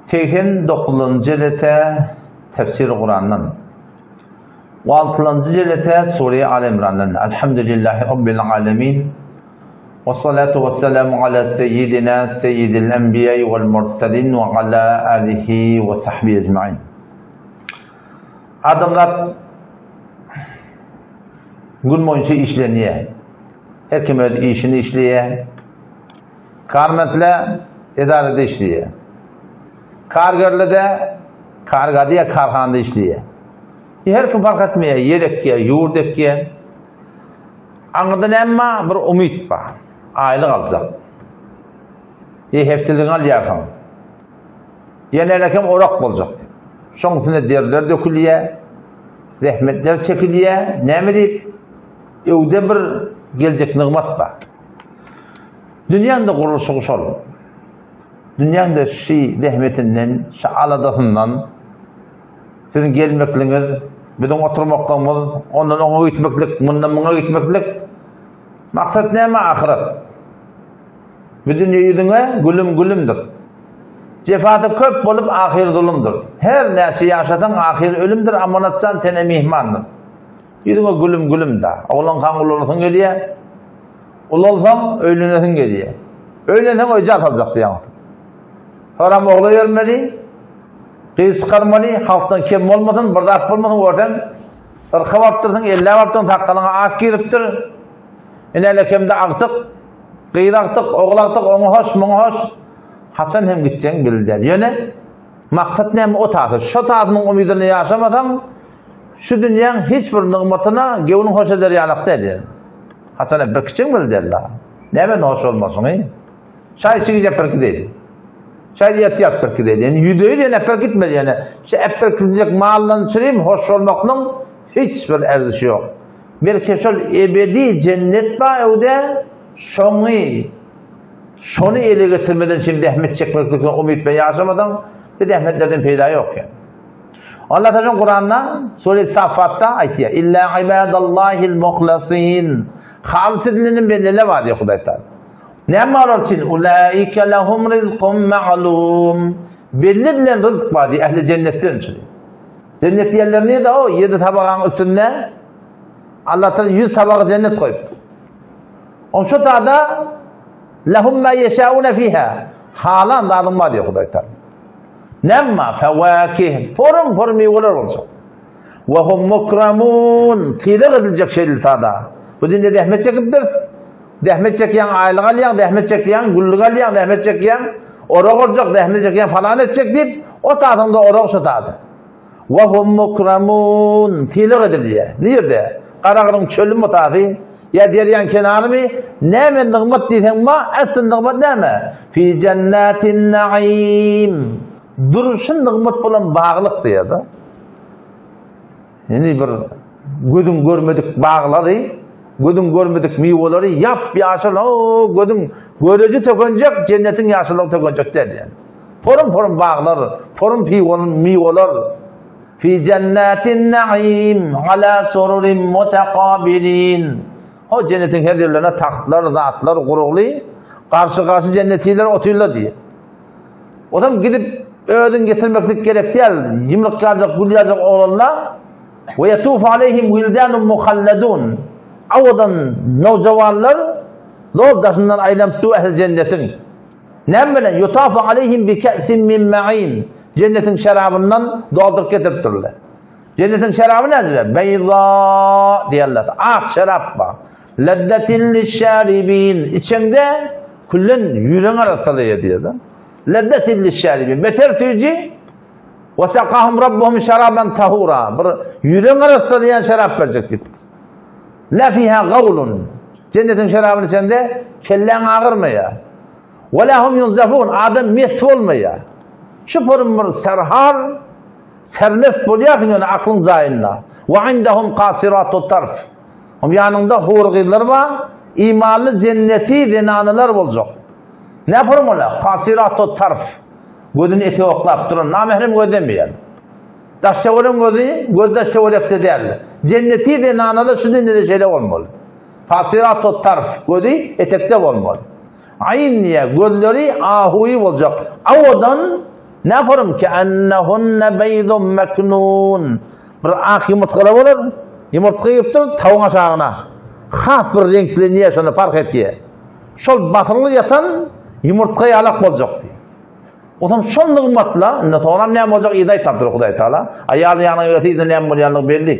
89-njy jelese Tefsir Kurandan. We altynjy jelese Sure Al Imrandan. Elhamdülillahi Rabbil alemin. We salatu we selamu ala seyyidina seyyidil enbiýa wal mursalin we ala alihi we sahbihi ecmaîn. Adamzat gün boýunça işlenýär. Her kim öz işini işleýär. Karmentler edarada işleýär. Kargerler-de kargada ýa karhanada işleýär. Her kim fark etmeýär, ýer ekýär, ýurt ekýär. Aňyrda näme bar? Bir umyt bar. Aýlyk aljak. Ýa hefteligiňi alýarsyň. Ýa nälekem orak boljak diýip. Şoň üstüne derler dökülýär, zähmetler çekilýär. Näme diýip? Öwde bir geljek nygmat bar. Dünýäň-de gurluşygy şol. Dünýäň-de şi zähmetinden, şi aladasyndan siziň gelmekligiňiz, biziň oturmaklygymyz, ondan oňa gitmeklik, mundan muňa gitmeklik. Maksat näme ahyret? Bu dünýe ýüzüňe gülüm-gülümdir. Jefasy köp bolup ahyry zulumdyr. Her näçe ýaşasaň ahyry ölümdir, amanatjan tene myhmandyr. Ýüzüňe gülüm-gülüm-da. Oglankaň ulalasyň gelýär. Ulalsaň öýlenesiň gelýär. Öýlenseň öýje asaljak diýýäň. Soram ogla ýörmeli, gyz çykarmaly, halkdan kem bolmasyn, bir zat bolmasyn görseň, yrka barypdyrsyň, ellä barypdyrsyň, sakgalyňa ak giripdir. Ine kemde agtyk, gyz agtyk, ogul agtyk, oňa hoş, muňa hoş. Haçan hem gitjegiň belli däl. Ýöne maksat näme o tasy. Şo tasynyň umydyna ýaşamasaň, Şu dünýäň hiç bir nygmatyna göwnüň hoş eder ýalak däl ýa. Haçan bir kiçiň bil däl la. Näme hoş bolmasyň? Şaý içi birki diýdi. Şaý ýatýak birki diýdi. Ýani ýüzde ýüz ýene bir gitmeli ýani. Şu äpber kiljek maldan çyrim hoş bolmaklyň hiç bir erzişi ýok. Belki şol ebedi jennet ba öwde şoňy şony ele getirmeden çim zähmet çekmeklikden umyt bilen ýaşamasaň bu zähmetlerden peýda ýok ýani. Allah Taala Kuranda Sure Safatda aýtýar. Illa ibadallahil muhlasin. Halis edilen bendeler bar diýär Hudaý Taala. Näme bar olar üçin? Ulaika lahum rizqun ma'lum. Belli edilen ryzk bar diýär ähli jennetler üçin. Jennet ýerleri nirde? O ýedi tabagaň üstünde Allah Taala 100 tabagy jennet goýupdyr. On şu tada lahum ma yeşauna fiha. Halan zadyň bar diýär Hudaý Taala. Nämma fawakih, porum-porum miweler boljak. Wa hum mukramun, sylag ediljek şeýle sada. Bu dinde zähmet çekipdiris. Zähmet çekýäň aýlyk alýaň, zähmet çekýäň güllük alýaň, zähmet çekýäň orak orjak, zähmet çekýäň falan etjek diýip, o tasyňda orak şo sada. Wa hum mukramun, sylag edilýär. Nirde? Garagyryň çölümi tasy? Ýa derýaň kenarymy? Näme nygmat diýseň ba, asly nygmat näme? Fi jannatin naim. Durşy nygmat bolan baglyk diýýär-de. Ýani bir gözüň görmedik baglary, gözüň görmedik miweleri ýap-ýaşyl, o gözüň göreji tökenjek, jennetiň ýaşyllygy tökenjek däl ýani. Porum-porum baglar, porum piwon miweler. Fi jannatin naim ala sururin mutakabilin. O jennetiň her ýerlerine tahtlar, zatlar gurulgy, garşy-garşy jennetiler otyrlar diýýär. Otam gidip özüň getirmeklik gerek däl. Ýumruk ýaljak, gül ýaljak oglanlar we yatufu aleyhim wildanun muhalladun. Awadan nowjawanlar zol daşyndan aýlanyp dur ähli jennetiň. Näme bilen? Yutafu aleyhim bi ke'sin min ma'in. Jennetiň şerabyndan dolduryp getiripdirler. Jennetiň şeraby nädire? Beýza diýerler. Ak şerap bar. Lezzetin lişşaribin. Içeňde küllen ýüregiň arassalaýar diýerler. Lezzetin lişşaribin. Beter süýji Ve sakahum rabbuhum şeraban tahura. Bir ýüregiň arassalaýan şerap berjek diýipdir. La fiha gawlun. Jennetiň şerabyny içende kelläň agyrmaýar. Ve la hum yunzafun. Adam mes bolmaýar. Şu porum bir serhal, sermest bolýarsyň ýöne aklyň jaýynda. Ve indahum kasiratu tarf. Hum ýanyňda hur gyzlar bar, imanly jenneti zenanalar boljak. Ne porum olar? Kasiratu tarf. Gözüni ete oklap duran namährem gözlemeýär. Daş-töweregiň gözi, göz daş-töwerekde däl. Jenneti zenanalar şu dünýede şeýle bolmaly. Kasiratu tarf, gözi etekde bolmaly. Aýn diýýär, gözleri ahuýy boljak. Awadan. Näforum keennehunne beýdun meknun. Bir ak ýumurtgalar bolar. Ýumurtga giripdir tawuň aşagyna. Has bir reňklenýär, şonda parh etýär. Şol basyrly ýatan ýumurtga ýalak boljak diýýär. Onsoň şol nygmatla, indi soňram näme boljak yzyny aýtmapdyr Hudaý Taala. Aýalyň ýanyna gelse yzyna näme bolýanlygy belli.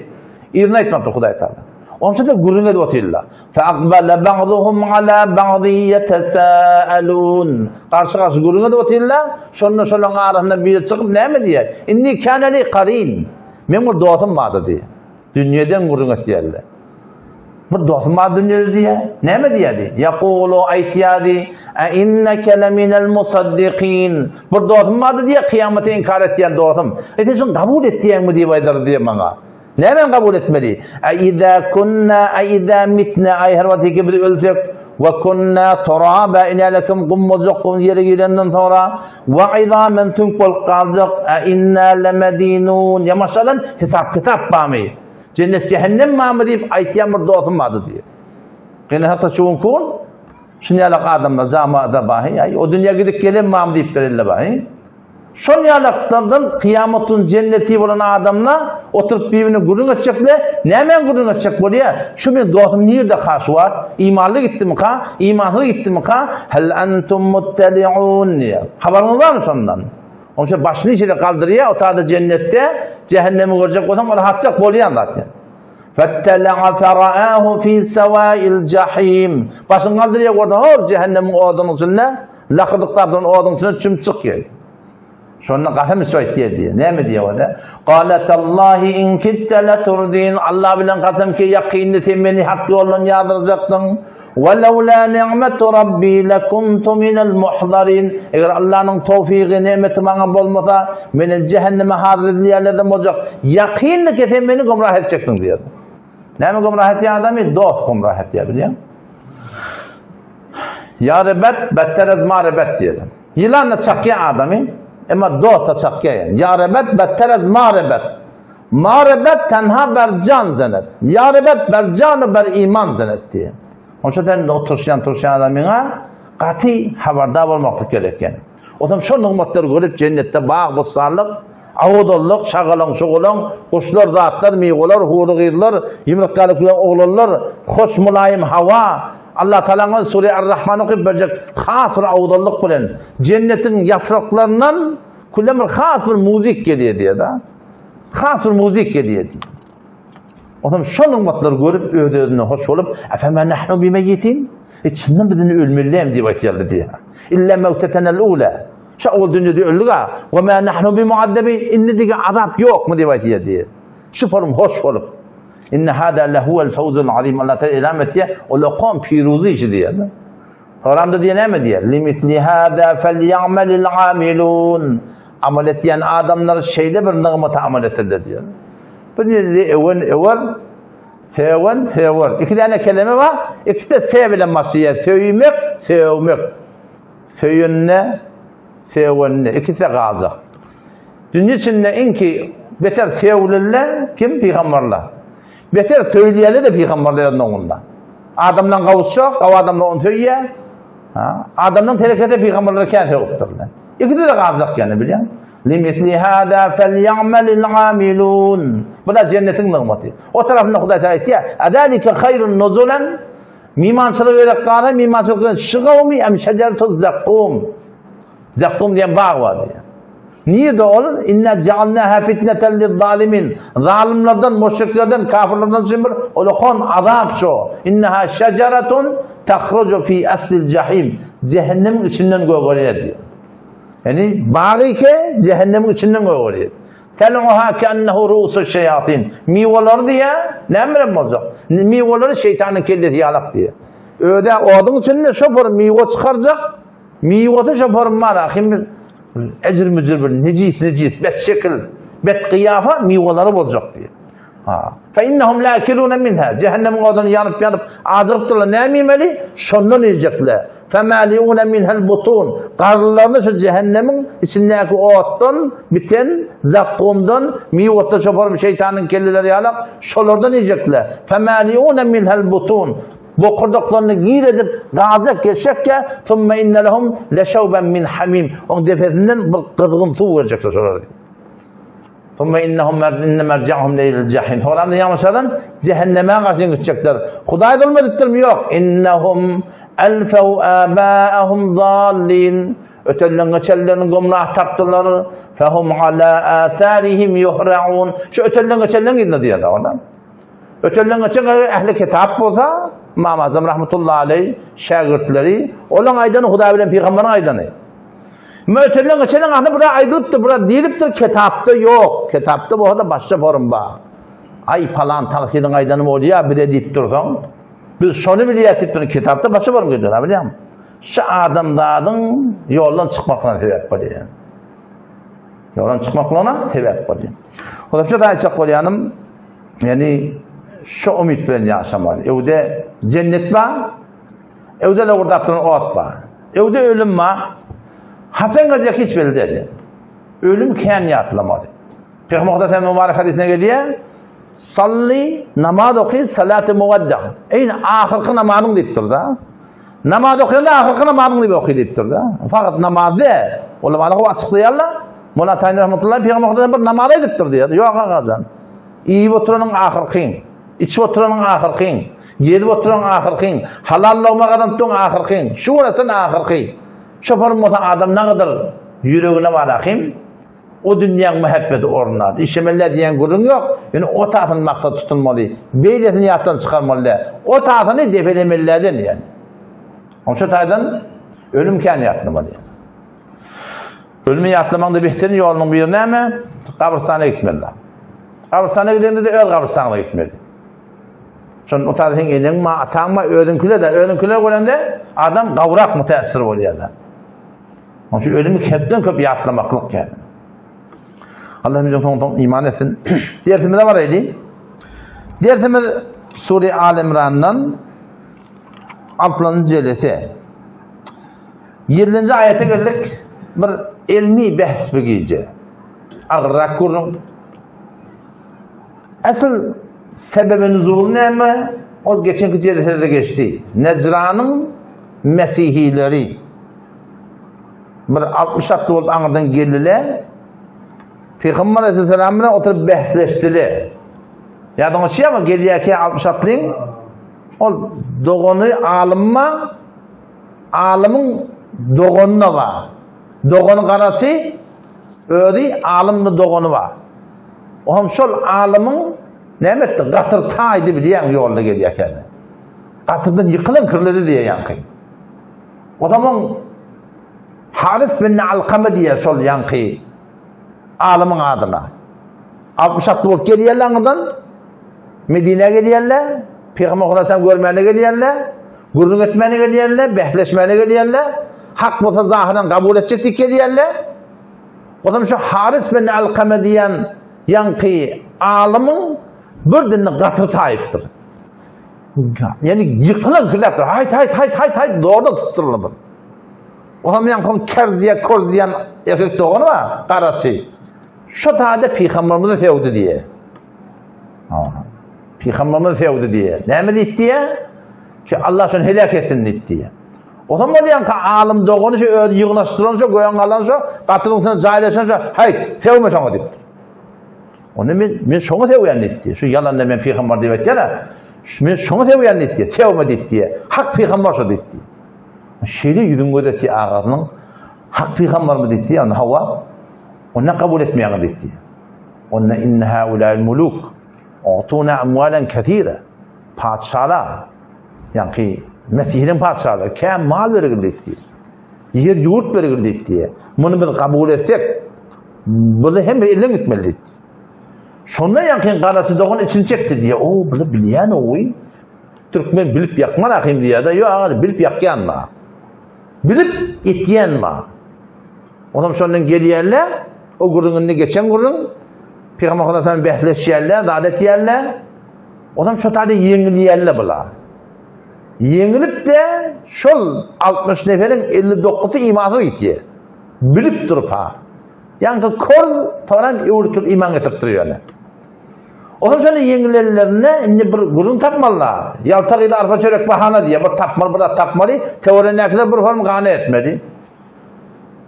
Yzyny aýtmapdyr Hudaý Taala. Onça-da gürrüň edip otyrlar. Fe akbala ba'duhum ala ba'din yetesâelûn. Garşy-garşy gürrüň edip otyrlar. Şonda şolaryň arasynda biri çykyp näme diýýär? Inni kâne li karin. Meň bir dostum bardy diýýär. Dünýeden gürrüň etýärler. Bir dostum bar dünýede diýýär. Näme diýýärdi? Ýakulu aýtýardy, "A inneke leminel musaddikin." Bir dostum bardy diýýär, kyýamaty inkar etýän dostum. E sen şuny kabul etýäňmi diýip aýdardy diýýär maňa. Näme kabul etmeli? A iza kunna a iza mitna aý her wagt ki biz ölsek we kunna turaba inelekum gum boljak gum ýere girenden soňra we izamen tüňk bolup galjak a inna lemedinun ýamaşadan hesap kitap barmy? Jennet cehennem barmy diýip aýtýan bir dostum bardy diýip. Ýene hatda şu gün kun şuny ýalak adamlar jamada bahy aý o dünýä gidip gelen barmy diýip berelle bahy. Şol ýalaklardan kyýamatyň jenneti bolan adamlar oturyp bir-birine gürrüň etjekler, nämäni gürrüň etjek bolýar? Şu meň dostum nirde ka şu wagt? Imanly gitdimika, imansyz gitdimika? Hal antum muttaliun diýýär. Habaryňyz barmy şondan? Onça başyny içeri galdyrýar, o taýda jennetde jähennemi görjek bolsaň, ol hatjak bolýan zat. Fettela'a fera'ahu fi sawa'il jahim. Başyny galdyrýar, gördi, hol jähennemiň odunyň içinde Lakyrdyklar bilen oduň içine çümüp çykýar. Şonda gasam içip aýtýar diýýär. Näme diýýär ol? Gala tallahi in kitte laturdin. Allah bilen kasam ki ýakynda sen meni hak ýoldan ýadyrjakdyň. Wa laula ni'metu rabbi lakuntu minal muhzarin. Eger Allahnyň towfygy, nimeti maňa bolmasa, men cehenneme hazyr edilýänlerden boljak. Ýakynda ki sen meni gümrah etjekdiň diýýär. Näme gümrah etýär adamy? Dost gümrah etýär, bilýäňmi? Ýary bet, better ez mary bet diýeli. Ýylan da çakýar adamy, emma dost da çakýar ýani. Ýary bet, better ez mary bet. Mary bet tenha ber jan zenet. Ýary bet ber jan we ber iman zenet diýýär. Oňa sen oturşýan turşýan adamyňa gaty habardar bolmaklyk gerek ýani. Otam şol nygmatlary görüp jennetde bag-bossanlyk, awadallyk, şagalaň-şugalaň, guşlar, zatlar, miweler, hury gyzlar, ýumrukgalyk bilen oglanlar, hoş mylaýym hawa, Allah Tagalaň Sure Ar-Rahman okyp berjek has bir awadallyk bilen jennetiň ýapraklaryndan küle bir has bir muzik gelýär diýýär-de. Has bir muzik gelýär diýýär. Onsoň şol nygmatlary görüp öz-özüne hoş bolup, Efema nahnu bimeýitin? E çyndan biz indi ölmeli diýip aýtýardy diýýär. Illa mewtetenel ula. Şu owal dünýede öldük-a. We ma nahnu bimuazzebin. Indi diýip azap ýokmy diýip aýtýar diýýär. Şu forum hoş bolup. Inne hada lehuwel fawzul azim. Allah Teala elam etýär, ol okan piruzy işi diýýär. Soramda diýýär näme diýýär? Limitli hada felýamelil amilun. Amal etýän adamlar şeýle bir nygmata amal etsinler diýýär. Bu nirede öwen öwer, söwen söwer. Iki däne keleme bar, ikisi-de S bilen başlaýar. Söýmek, söwmek. Söýende, söwende ikisi-de galjak. Dünýä içinde iň ki beter söwlüler kim? Pygamberler. Beter söýülýärler de pygamberler özüniň öňünde. Adamdan gawuşjak, gaw adamlar ony söýýär. Ha, adamdan terekete pygamberler kän sögüpdirler. Ikisi-de galjak ýani bilýän. Limithli hada felýamelil amilun. Bu da jennetiň nygmaty. O tarapynda Hudaý Teala aýtýar, Azalika haýrun nuzulan Mimançylyk gerek gala, mimançylyk bilen şygawmy em şejeretuz zakkum. Zakkum diýen bag bar diýýär. Nirde ol? Inna ja'alnaha fitneten lizzalimin. Zalymlardan, müşriklerden, kafirlerden üçin bir ulkan azap şu. Innaha şejeretun tahruju fi aslil jahim. Cehennemiň içinden gögerýär diýýär. Ýani bagy ke cehennemiň içinden gögerýär. Tel'uha ke'ennehu ru'usu şeýatin. Miweleri diýýär, näme bilen boljak? Miweleri şeýtanyň kellesi ýalak diýýär. Öde oduň içinde şo bir miwe çykarjak, miwesi şo bir bar, ahim bir ejir müjür bir nejis nejis bet şekil, bet gyýafa miweleri boljak diýýär. Ha. Fe innehum la yakuluna minha. Cehennemiň oduny ýanyp ýanyp ajygypdyrlar. Näme iýmeli? Şondan iýjekler. Femaliuna minhal butun. Garynlaryny şu cehennemiň içindäki otdan biten zakkumdan miwesi şoparym şeýtanyň kelleleri ýalak şolardan iýjekler. Femaliuna minhal butun. Bokurdaklaryny gir edip, gazjak geçjekkä, Summe inne lehum leşewben min hamim. Oň depesinden bir gyzgyn suw berjekler şolara diýýär. Summe innehum inne merji'uhum leýlel jahim. Soňra ýalňyşadan cehenneme garşy gitjekler. Hudaý zulm edipdirmi? Ýok. Innehum elfew abaahum zallin. Ötenleň geçenlerini gumrah tapdylar. Fehum ala atharihim yuhra'un. Şu ötenleň geçenleň yzyna diýýär olar. Ötenleň geçen ähli kitap bolsa, Imam Azam rahmetullahi aleyh şägirtleri, olaň aýdany Hudaý bilen pygamberiň aýdany. Möteliň geçeniň ahy bura aýdylypdyr, bura diýlipdir, kitapda ýok. Kitapda bolsa-da başga forum bar. Aý palan tagsyryň aýdany bolýar, bize diýip dursaň, biz şony bilýäs diýip durun, kitapda başga forum gelýär, bilýäňmi? Şu adamzadyň ýoldan çykmaklygyna sebäp bolýar. Ýoldan çykmaklygyna sebäp bolýar. Hudaýça da aýtjak bolýanym, ýani şu umyt bilen ýaşamaly. Öwde jennet bar, Öwde lowurdap duran ot bar. Öwde ölüm bar. Haçan geljek hiç belli däl. Ölüm kän ýatlamaly. Peygamber Muhammed mübarek hadisine gelýär. Salli namaz oky salaty muwadda. Eý ahyrky namazyň diýipdir da. Namaz okanda ahyrky namazyň diýip oky diýipdir da. Fakat namaz däl. Ulamalar gowy açyklaýarlar. Molla Taýyn rahmetullahi Peygamber Muhammed bir namaz aýdypdyr diýýär. Ýok agajan. Iýip oturanyň ahyrkyň. Içip oturanyň ahyrkyň. Gezip oturan ahyrkyň, halal logma gazanyp duran ahyrkyň, şu gün sen ahyrky. Şoparym bolsa adam nagadyr ýüregine bar ahym, o dünýäň mähebbeti ornar. Işemeli diýen gürrüň ýok, ýöne o tasyny maksat tutunmaly, beýlesini ýatdan çykarmaly däl. O tasyny depelemelilerden diýen. Oň şu taýdan ölüm kän ýatlamaly. Ölümi ýatlamagyň-da behterin ýolunyň biri näme? Gabrystana gitmeli. Gabrystana gidende-de öz gabrystanyňa gitmeli. Şonda otada seň eneň ma, ataň ma, özüňkiler de, özüňkiler görende adam gawrak mütässir bolýar-da. Onuň üçin ölümi köpden köp ýatlamaklyk ýaly. Allah bize soň iman etsin. Dersimize baraýly. Dersimiz Sure Al Imrandan 6-njy jelese. 7-nji aýata geldik. Bir elmi behs bu gije. Agyrrak gürrüň. Asıl sebebi nüzul näme? Ol geçenki jelselerde geçdi. Nejranyň mesihileri bir 60 atly bolup aňyrdan geldiler. Peygamber aleyhisselam bilen oturyp bäsleşdiler. Ýadyňa düşýärmi? Gelýärkä 60 atlyň ol dogany alymma alymyň dogany bar. Dogany garasy özi alymly dogany bar. O hem şol alymyň näme etdi? Gatyr taýdy bilýäň ýolda gelýärkä. Gatyrdan ýykylan kirledi diýýär ýaňky. O zaman Haris bin Alkama diýýär şol ýaňky alymyň adyna. 60 atly bolup gelýärler aňyrdan. Medinä gelýärler. Pygamber Hudaýdan görmäne gelýärler. Gürrüň etmäne gelýärler, bähleşmäne gelýärler. Hak bolsa zahyran kabul etjek diýip gelýärler. O zaman şu Haris bin Alkama diýen ýaňky alymyň bir dilini gatyr taýypdyr. Ýani ýykylan kirläpdir. Haýt, haýt, haýt, haýt, haýt, zordan tutdurlar bunu. O zaman ýaňky Kerziýe, Korziýan erkek dogany bar, garaçy. Şu taýda pygamberimizi sewdi diýe. Pygamberimizi sewdi diýe. Näme diýdi diýe? Ki Allah şony helak etsin diýdi diýe. O zaman ýaňky alym dogany şu öz ýygnaşdyran şu göýän galan şu gatyryň üstüne jaýlaşan şu haý sewme şoňa diýipdir. Onda men men şoňa sewýän diýipdi. Şu ýalanda men pygamber diýip aýtýar-a. Men şoňa sewýän diýipdi. Sewme diýipdi. Hak pygamber şo diýipdi. Şeýle ýüzüň gözetdi agasynyň hak pygambermi diýipdi. Onda hawa. Onda kabul etmeýäňiz diýipdi. Onda inne haulail muluk utuna amwalan kesira. Patyşalar Ýaňky Mesihiniň patyşalary kän mal bergil diýipdi. Ýer ýurt bergil diýipdi. Muny biz kabul etsek, buny hem elden gitmeli diýipdi. Şonda ýaňky garasy dogan içini çekdi diýýär. O, buny bilýän owy. Türkmen bilip ýakman ahym diýýär-de, ýok aga, bilip ýakýan ba. Bilip etýän ba. Onam şondan gelýärler, o gürrüň indi geçen gürrüň. Pygamber Hudaýdan bäsleşýärler, zat etýärler. Onam şo taýda ýeňilýärler bular. Ýeňilip-de şol 60 neferiň 59-sy imansyz gitýär. Bilip durup ha. Ýaňky kor toran öwrüp iman getirip durýar. Olam şonda ýeňil ellerinde indi bir gürrüň tapmaly-da. Ýalta gyzy arpa çörek bahana diýýär. Bir tapmaly, bir zat tapmaly. Töweregindäkiler bir form gana etmedi.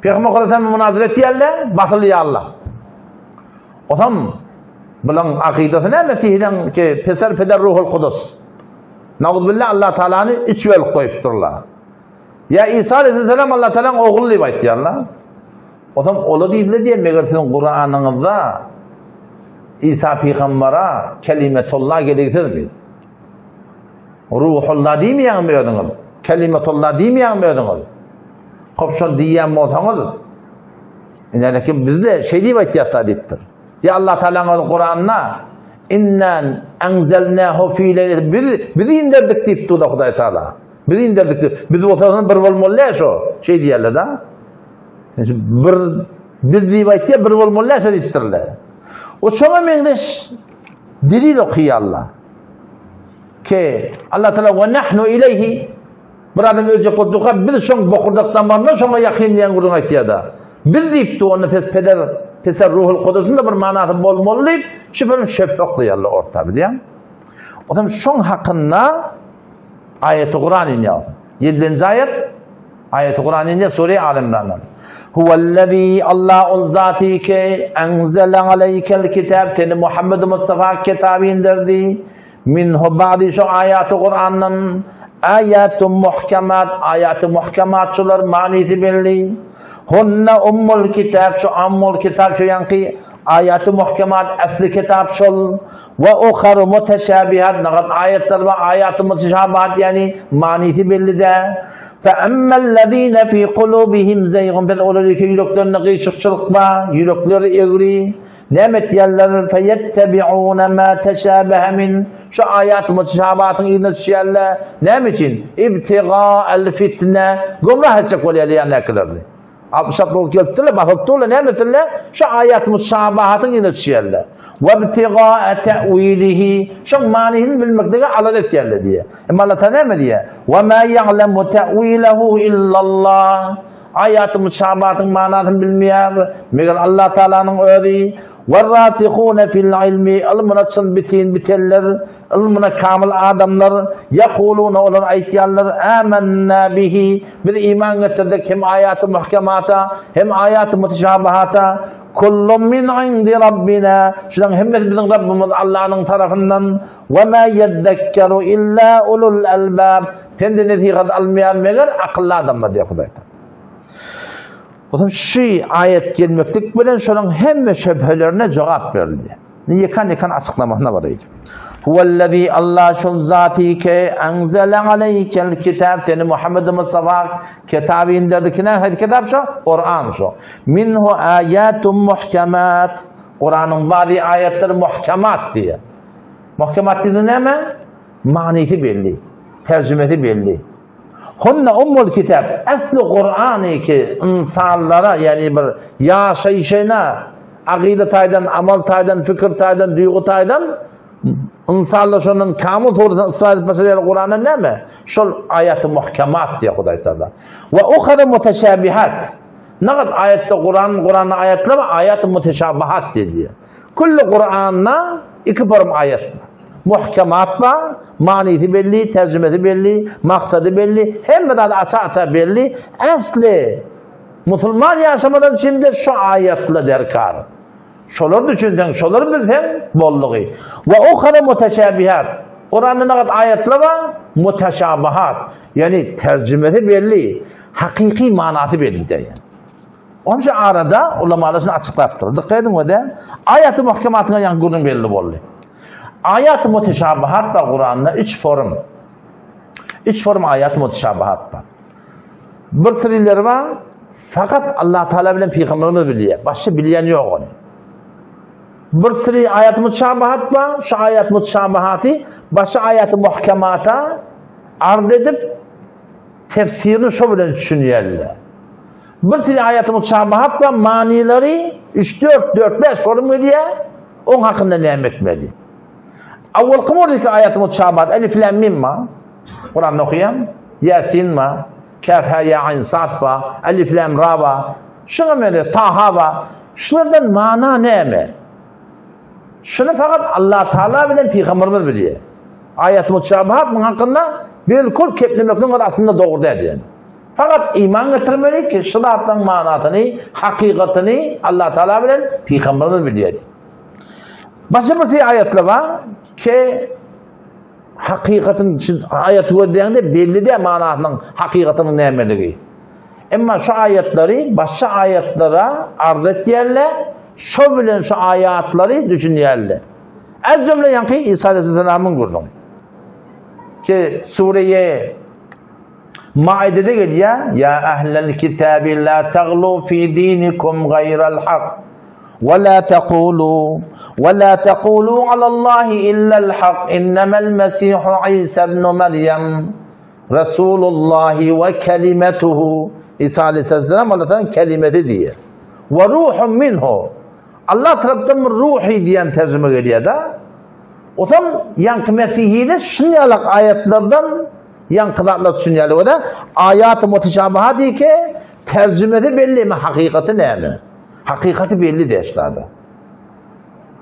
Pygamber Hudaý munazara etýärler, basylýarlar. Otam bulaň akydasy näme Mesihden ki Peser Peder Ruhul Kudus. Nauzbillah Allah Taalany üç bölüp goýupdyrlar. Ýa Isa aleyhisselam Allah Taalanyň ogly diýip aýtýarlar. Otam ola diýdiler diýen meger siziň Kuranyňyzda Isa pygambara kelimetullah geligsizmi? Ruhullah diýmeýäňmi özüňiz? Kelimetullah diýmeýäňmi özüňiz? Hop şony diýýän bolsaňyz, ine kim bizde şeý diýip aýtýarlar diýipdir. Ýa Allah Taalanyň öz Kuranda Inna enzelnahu fi leýlet biz biz inderdik diýipdir da Hudaý Taala. Biz inderdik diýip. Biz bolsa bir bolmaly däl şo. Şeý diýýärler da. Bir biz diýip aýtýar, bir bolmaly däl şo diýipdirler. O şoňa meňzeş delil okaýarlar. Ki Allah Taala we nahnu ileýhi bir adam öljek bolup durka biz şoň bokurdak damaryna şoňa ýakyn diýen gürrüň aýtýar-da. Biz diýipdi onda pes peder peser ruhul kudusyň da bir manasy bolmaly diýip şübheli şöbhe oklaýarlar orta bilýän. Otam şoň hakynda aýaty Kuran inýär. Ýedinji aýat aýaty Kuran inýär sure Al Imrandan. Huwellezî Allah ol zaty ki enzele aleykel kitab seni Muhammed Mustafa kitaby indirdi. Minhu ba'di şu aýaty Kur'andan aýatun muhkemat aýaty muhkemat şular manysy belli. Hunna ummul kitab şu ummul kitab şu ýanky aýaty muhkemat asly kitap şol we uharu muteşabihat nagat aýatlar we aýaty muteşabihat ýani manysy belli dä. Fe emmellezine fi kulubihim zeýgun biz olar ki ýüreklerinde gyşykçylyk bar, ýürekleri egri. Näme etýärler? Feyettebi'une ma teşabehe min. Şu aýat muteşabihatyň yzyna düşýärler. Näme üçin? Ibtiga'el fitne. Gümrah etjek bolýarlar ýandakylaryny. 66 bolup gelipdirler, basyp durlar, näme etsinler? Şu aýat muteşabihatyň yzyna düşýärler. We ibtiga'a te'wilihi. Şoň manysyny bilmeklige alada etýärler diýýär. Emma Allah Taala näme diýýär? Ve ma ya'lemu te'wilehu illallah. Aýaty muşabatyň manysyny bilmeýär, meger Allah Taalanyň özi. Werrasihune fil ilmi, ylmyna çyn bitin bitenler, ylmyna kamyl adamlar, ýekulune olar aýtýarlar, Âmennâ bihi, biz iman getirdik hem aýaty muhkemata, hem aýaty mutşabahata, kullun min indi Rabbina, şularyň hemmesi biziň Rabbymyz Allanyň tarapyndan, we ma ýezzekkeru illa ulul albab, Pendi-nesihat almaýan meger akylly adamlar diýýär Hudaý Taala. Bolsam şu aýat gelmeklik bilen şolaryň hemme şübhelerine jogap berildi. Ýekan-ýekan açyklamasyna baraýdy. Huwellezî Allah şol zaty ki enzele aleykel kitab seni Muhammed Mustafa kitaby inderdi ki nähili kitap şo? Kur'an şo. Minhu ayatun muhkemat. Kur'anyň bazy aýatlary muhkemat diýýär. Muhkemat diýdi näme? Manysy belli, terjimesi belli. Hunna ummul kitab, asly Kur'any ki ynsanlara, ýagny bir ýaşaýşyna, akyda taýdan, amal taýdan, fikir taýdan, duýgy taýdan ynsanlar şondan kamyl suratda ysra edip başlaýar Kur'andan näme? Şol aýaty muhkemat diýýär Hudaý Taala. We uhara muteşabihat. Nagat aýatda Kur'an, Kur'anda aýatlar bar, aýaty muteşabihat diýilýär. Külli Kur'anda iki form aýat bar. Muhkemat bar, manysy belli, terjimesi belli, maksady belli, hemme zady aça-aça belli. Äsli musulman ýaşamadan şimdi şu aýatla derkar. Şolar düşünseň, şolar bilseň boldugy. We uhara muteşabihat. Kur'anda nagat aýatlar bar, muteşabihat. Ýagny terjimesi belli, hakyky manasy belli diýen. Onça arada ulamalar şunu açyklapdyr. Dikkat ediň we de aýaty muhkematyna ýaňky gürrüň belli boldy. Aýaty muteşabihat bar Kuranda üç form. Üç form aýaty muteşabihat bar. Bir sirileri bar, fakat Allah Teala bilen peygamberimiz bilýär. Başga bilýän ýok ony. Bir siri aýaty muteşabihat bar, şu aýat muteşabihaty başga aýaty muhkemata ard edip tefsirini şo bilen düşünýärler. Bir siri aýaty mutşabahat we manylary üç, dört, dört, bäş forum gelýär. Oň hakynda näme etmeli? Awalky mordiki aýaty mutşabahat elif lam mim ma? Kur'an okaýan Yasin ma? Kaf ha ya ayn sad ba? Elif lam ra ba? Şuňa mene Taha ba? Şulardan mana näme? Şuny fakat Allah Taala bilen Peygamberimiz bilýär. Aýat mutşabahat muň hakynda bilkul keplemekligiň aslynda dogry däl diýen. Fakat iman getirmeli ki şu zatlaryň manasyny, hakykatyny Allah Taala bilen Peygamberimiz bilýär. Başga bir şey aýatlar bar ki hakykatyny aýaty gözleýäňde belli däl manasynyň hakykatynyň nämeligi. Emma şu aýatlary başga aýatlara arz etýärler, şo bilen şu aýatlary düşünýärler. Ez jümle ýaňky İsa aleyhisselamyň gürrüňi. Ki sureye Maidede gelýär, Ya ahlel kitabi la taglu fi dinikum gayral hak. Ve la taqulu ve la taqulu alallahi illa'l hak. Innemel mesihu İsa ibn Meryem. Resulullahi ve kelimetuhu. İsa aleyhisselam Allah'tan kelimeti diýär. Ve ruhun minhu. Allah tarapdan bir ruhy diýen terjime gelýär da. Otam ýaňky Mesihide şun ýalak aýatlardan ýaňky zatlar düşünýärler we aýat-y mutişabaha diýke terjimesi belli mi hakykaty näme? Hakykaty belli deşlerde.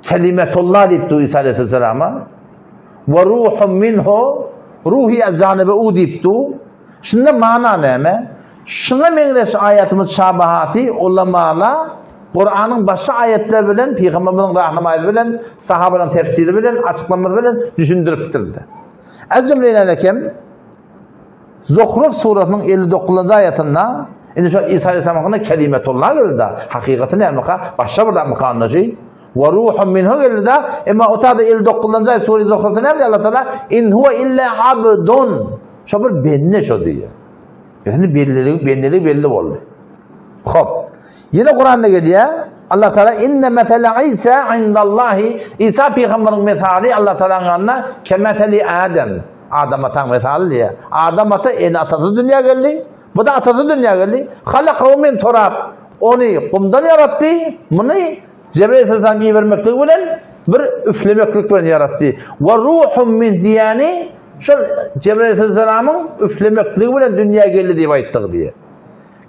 Kelimetullah diýip du İsa aleyhisselama we ruhun minhu ruhy janyby u diýip du. Şunda mana näme? Şuňa meňzeş aýaty mutşabahaty ulamala Kuranyň başga aýatlary bilen, Pygamberimiziň rahnamaýy bilen, sahabalaryň tefsiri bilen, açyklamasy bilen düşündiripdirdi. Ez jümleýän ekem Zuhruf surasynyň 59-njy aýatynda indi şu İsa aleyhisselam hakynda kelimetullah geldi. Hakykaty nämeka? Başga bir zatmyka onda şu? Ve ruhun minhu geldi da, emma o tada 59-njy aýat sure Zuhrufda näme diýýär Allah Taala? In huwa illa abdun. Şo bir bende şo diýýär. Indi belliligi, bendiligi belli boldy. Hop. Ýene Kuranda gelýär. Allah Taala inne mesele İsa indallahi İsa pygamberiň mesaly Allah Taalanyň ýanynda kemeseli Adem. Adam ataň mesaly diýýär. Adam ata ene atasy dünýä geldi. Bu da atasy dünýä geldi. Halakahu min turab. Ony gumdan ýaratdy. Muny Cebrail aleyhisselam ibermekligi bilen bir üflemeklik bilen ýaratdy. We ruhum min diýeni şol Cebrail aleyhisselamyň üflemekligi bilen dünýä geldi diýip aýtdygy diýe.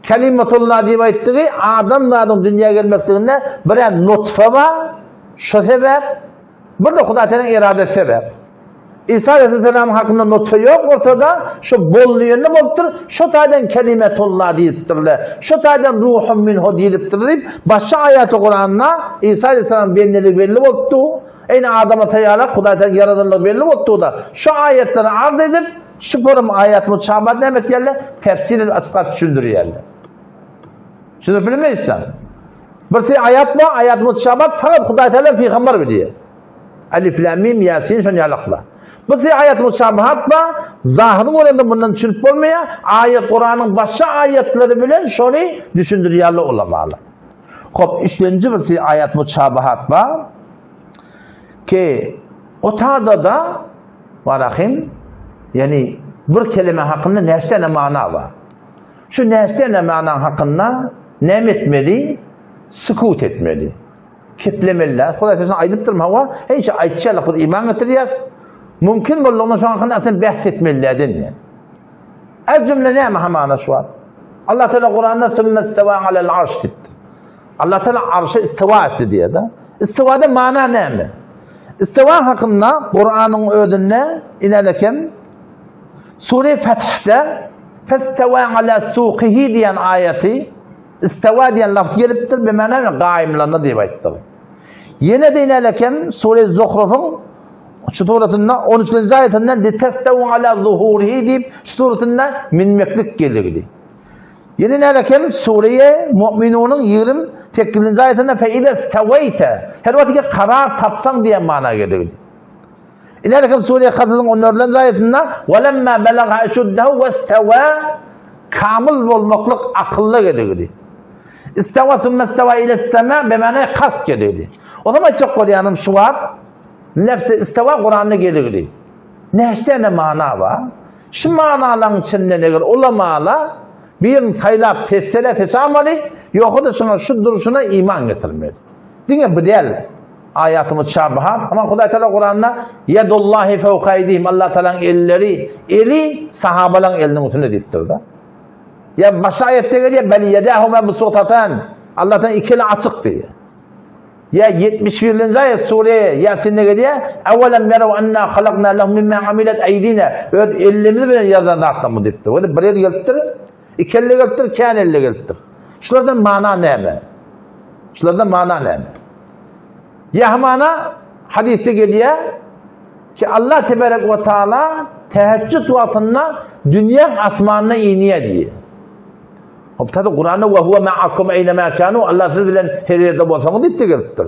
Kelimetullah diýip aýtdygy adam zadyň dünýä gelmekliginde bir nutfa bar, şo sebäp, bir de Hudaý Tealanyň eradesi sebäp. İsa aleyhisselam hakynda nutfa ýok ortada, şu boldy ýerine bolupdyr, şu taýdan kelimetullah diýipdirler. Şu taýdan ruhum minhu diýilipdir diýip, başga aýaty Kuranda İsa aleyhisselam bendeligi belli bolupdy. Eýni Adama taýýarlap Hudaý Teala ýaradanlygy belli bolupdy da. Şu aýatlary arz edip, şu forum aýatymy çabat näme etýärler? Tefsir edip açyklap düşündirýärler. Düşünip bilmeýär. Bir şey aýat bar, aýatymy çabat fakat Hudaý Teala peygamber bilýär. Alif lam mim Yasin şon ýalakla. Bu şey aýat muşabahat ba, zahyry görende bundan düşünip bolmaýar. Aýat Kuranyň başga aýatlary bilen şony düşündirýärler ulamalar. Hop, üçünji bir şey aýat muşabahat ba. Ki otada da varahim yani bir kelime hakynda näçe tane mana bar. Şu näçe tane mana hakynda näme etmeli? Sükut etmeli. Keplemeliler. Hudaý sözüni aýdypdyrmy? Hawa, hemişe aýtýarlar, biz iman getirýäs. Mümkin boldugyna şoň hakynda aslynda bähs etmeliler diýen. Ez jümle näme hamana şu wagt? Allah Teala Kuranda sümme istewa alel arş diýipdir. Allah Teala arşa istewa etdi diýýär-de. Istewada mana näme? Istewa hakynda Kuranyň özünde inelekem Sure Fethde Festewa ala suqihi diýen aýaty Istewa diýen lafz gelipdir, be mana gaýymlandy diýip aýtdy. Ýene de inelekem Sure Zuhrufyň şu suratynda 13-nji aýatynda litestewu ala zuhurihi diýip şu suratynda minmeklik geligdi. Ýene inelekem Sure Mu'minunyň 28-nji aýatynda fe ize steweyte her wagt ki karar tapsaň diýen mana geligdi. Ileriki Sure Kasasyň 14-nji aýatynda "Welemma belaga eşuddehu westewa" kamil bolmaklyk akylly gedigidi. İstewa sümme istewa ile sema bemane kast gedigidi. O zaman aýtjak bolýanym şu wagt lefzi istewa Kuranda gedigidi. Näçe mana bar? Şu manalaryň içinden eger ulamala birini saýlap seçseler seçamaly, ýogsa-da şuňa şu durşuna iman getirmeli. Diňe bu däl. Aýaty mutşabahat. Amma Hudaý Teala Kuranda Yadullahi fawqa aydihim Allah Teala'nın elleri, eli sahabalaryň eliniň üstünde diýipdir da. Ya başga aýatda gelýär bel yedahu mabsutatan. Allah Teala iki eli açyk diýýär. Ýa 71-nji aýat sure Ýasinde gelýär, Awwalam ýaraw anna halakna lahum mimma amilat aýdina. Öz ellerimiz bilen ýaradan zatlarymyz diýipdir. Ol bir el gelipdir, iki elle gelipdir, kän elle gelipdir. Şulardan mana näme? Şulardan mana näme? Ýa mana hadysda gelýär ki Allah tebarek we taala teheccüd wagtynda dünýäň asmanyna inýär diýýär. Hop tazy Kuranda we huwa ma'akum eýne ma kanu Allah siz bilen her ýerde bolsaňyz diýip gelipdir.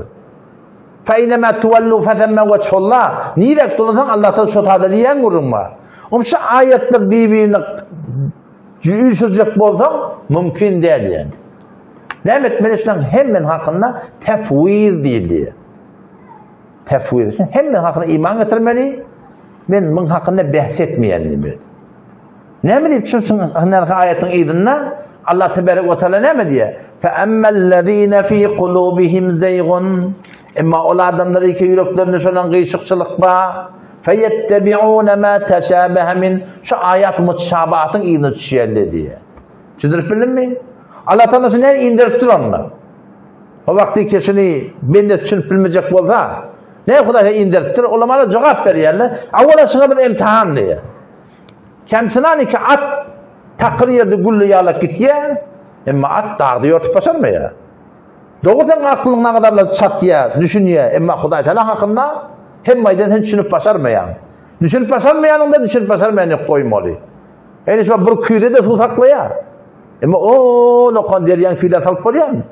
Fa eýne ma tuwallu fa themma wajhullah. Nirek dursaň Allah taala şo tada diýen gürrüň bar. Oň şu aýatlar bir-birini üýşürjek bolsaň mümkin däl ýani. Näme etmeli şunuň hemmen hakynda tefwiz diýildi. Tefwiz. Hemmen hakynda iman getirmeli. Men muň hakynda bähs etmeýän diýmeli. Näme diýip şu hünärki aýatyň yzynda Allah tebarek we taala näme diýýär? Fe emmellezine fi kulubihim zeýgun. Emma ol adamlar ki ýüreklerinde şolan gyşykçylyk bar. Feyettebi'un ma teşabehe min. Şu aýat mutşabahatyň yzyna düşýärler diýýär. Düşündirip bildimmi? Allah taala şunu näme indirip dur onda? O wagty keşini bende düşünip bilmejek bolsa, ne Hudaý indiripdir? Ulamalar jogap berýärler. Awwala şuňa bir imtihan diýýär. Kemçinan iki at takyr ýerde gülli ýalak gitýär, emma at dagda ýortup başarmaýar. Dogry sen aklyň nagadarlar çatýar, düşünýär, emma Hudaý Taala hakynda hemme aýdan sen düşünip başarmaýaň. Düşünip başarmaýanyňda düşünip başarmaýan ýok goýmaly. Ýani şu bir küýze-de suw saklaýar. Emma o lokan derýan küýle salyp bolýarmy?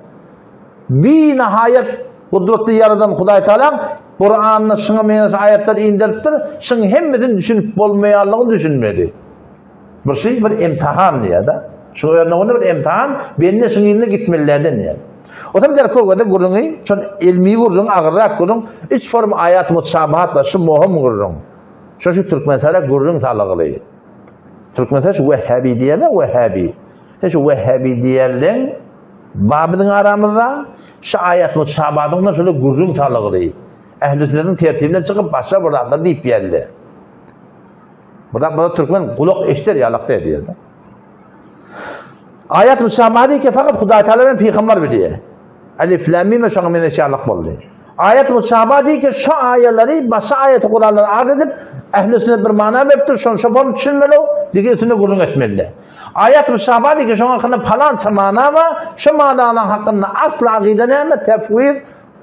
Binahaýat gudratly ýaradan Hudaý Tagalaň Kuranda şuňa meňzeş aýatlar inderipdir, şuň hemmesini düşünip bolmaýanlygyny düşünmeli. Bir şey bir imtihan diýýär-de. Şu örneginde bir imtihan, bende şuň ýerine gitmelilerden diýýär. O zaman der kögede gürrüňi, şol ilmi gürrüň, agyrrak gürrüň, üç form aýat mutşabahat bar, şu mohum gürrüň. Şo şu Türkmenistana gürrüň salygyly. Türkmenistan şu Wehhabi diýýärler, Wehhabi. Şu Wehhabi diýýärler, Bar biziň aramyzda şu aýat mutşabadyňda şöyle gürrüň salgyly. Ähli sünnetiň tertibinden çykyp başga bir zatlar diýip geldi. Bu da bu türkmen gulak eşder ýalak diýdi. Aýat mutşabady ki fakat Hudaý Taala bilen pygamber bilýär. Alif lam mim şoňa meňzeş ýalak boldy. Aýat mutşabady ki şu aýalary başga aýaty Kuranlary ard edip ähli sünnet bir mana beripdir, şony şo bolup düşünmeli, digi üstünde gürrüň etmeli. Aýat müşabaha diýki, şoň hakynda palança mana bar, şu manalaň hakynda asly akyda näme, tefwiz,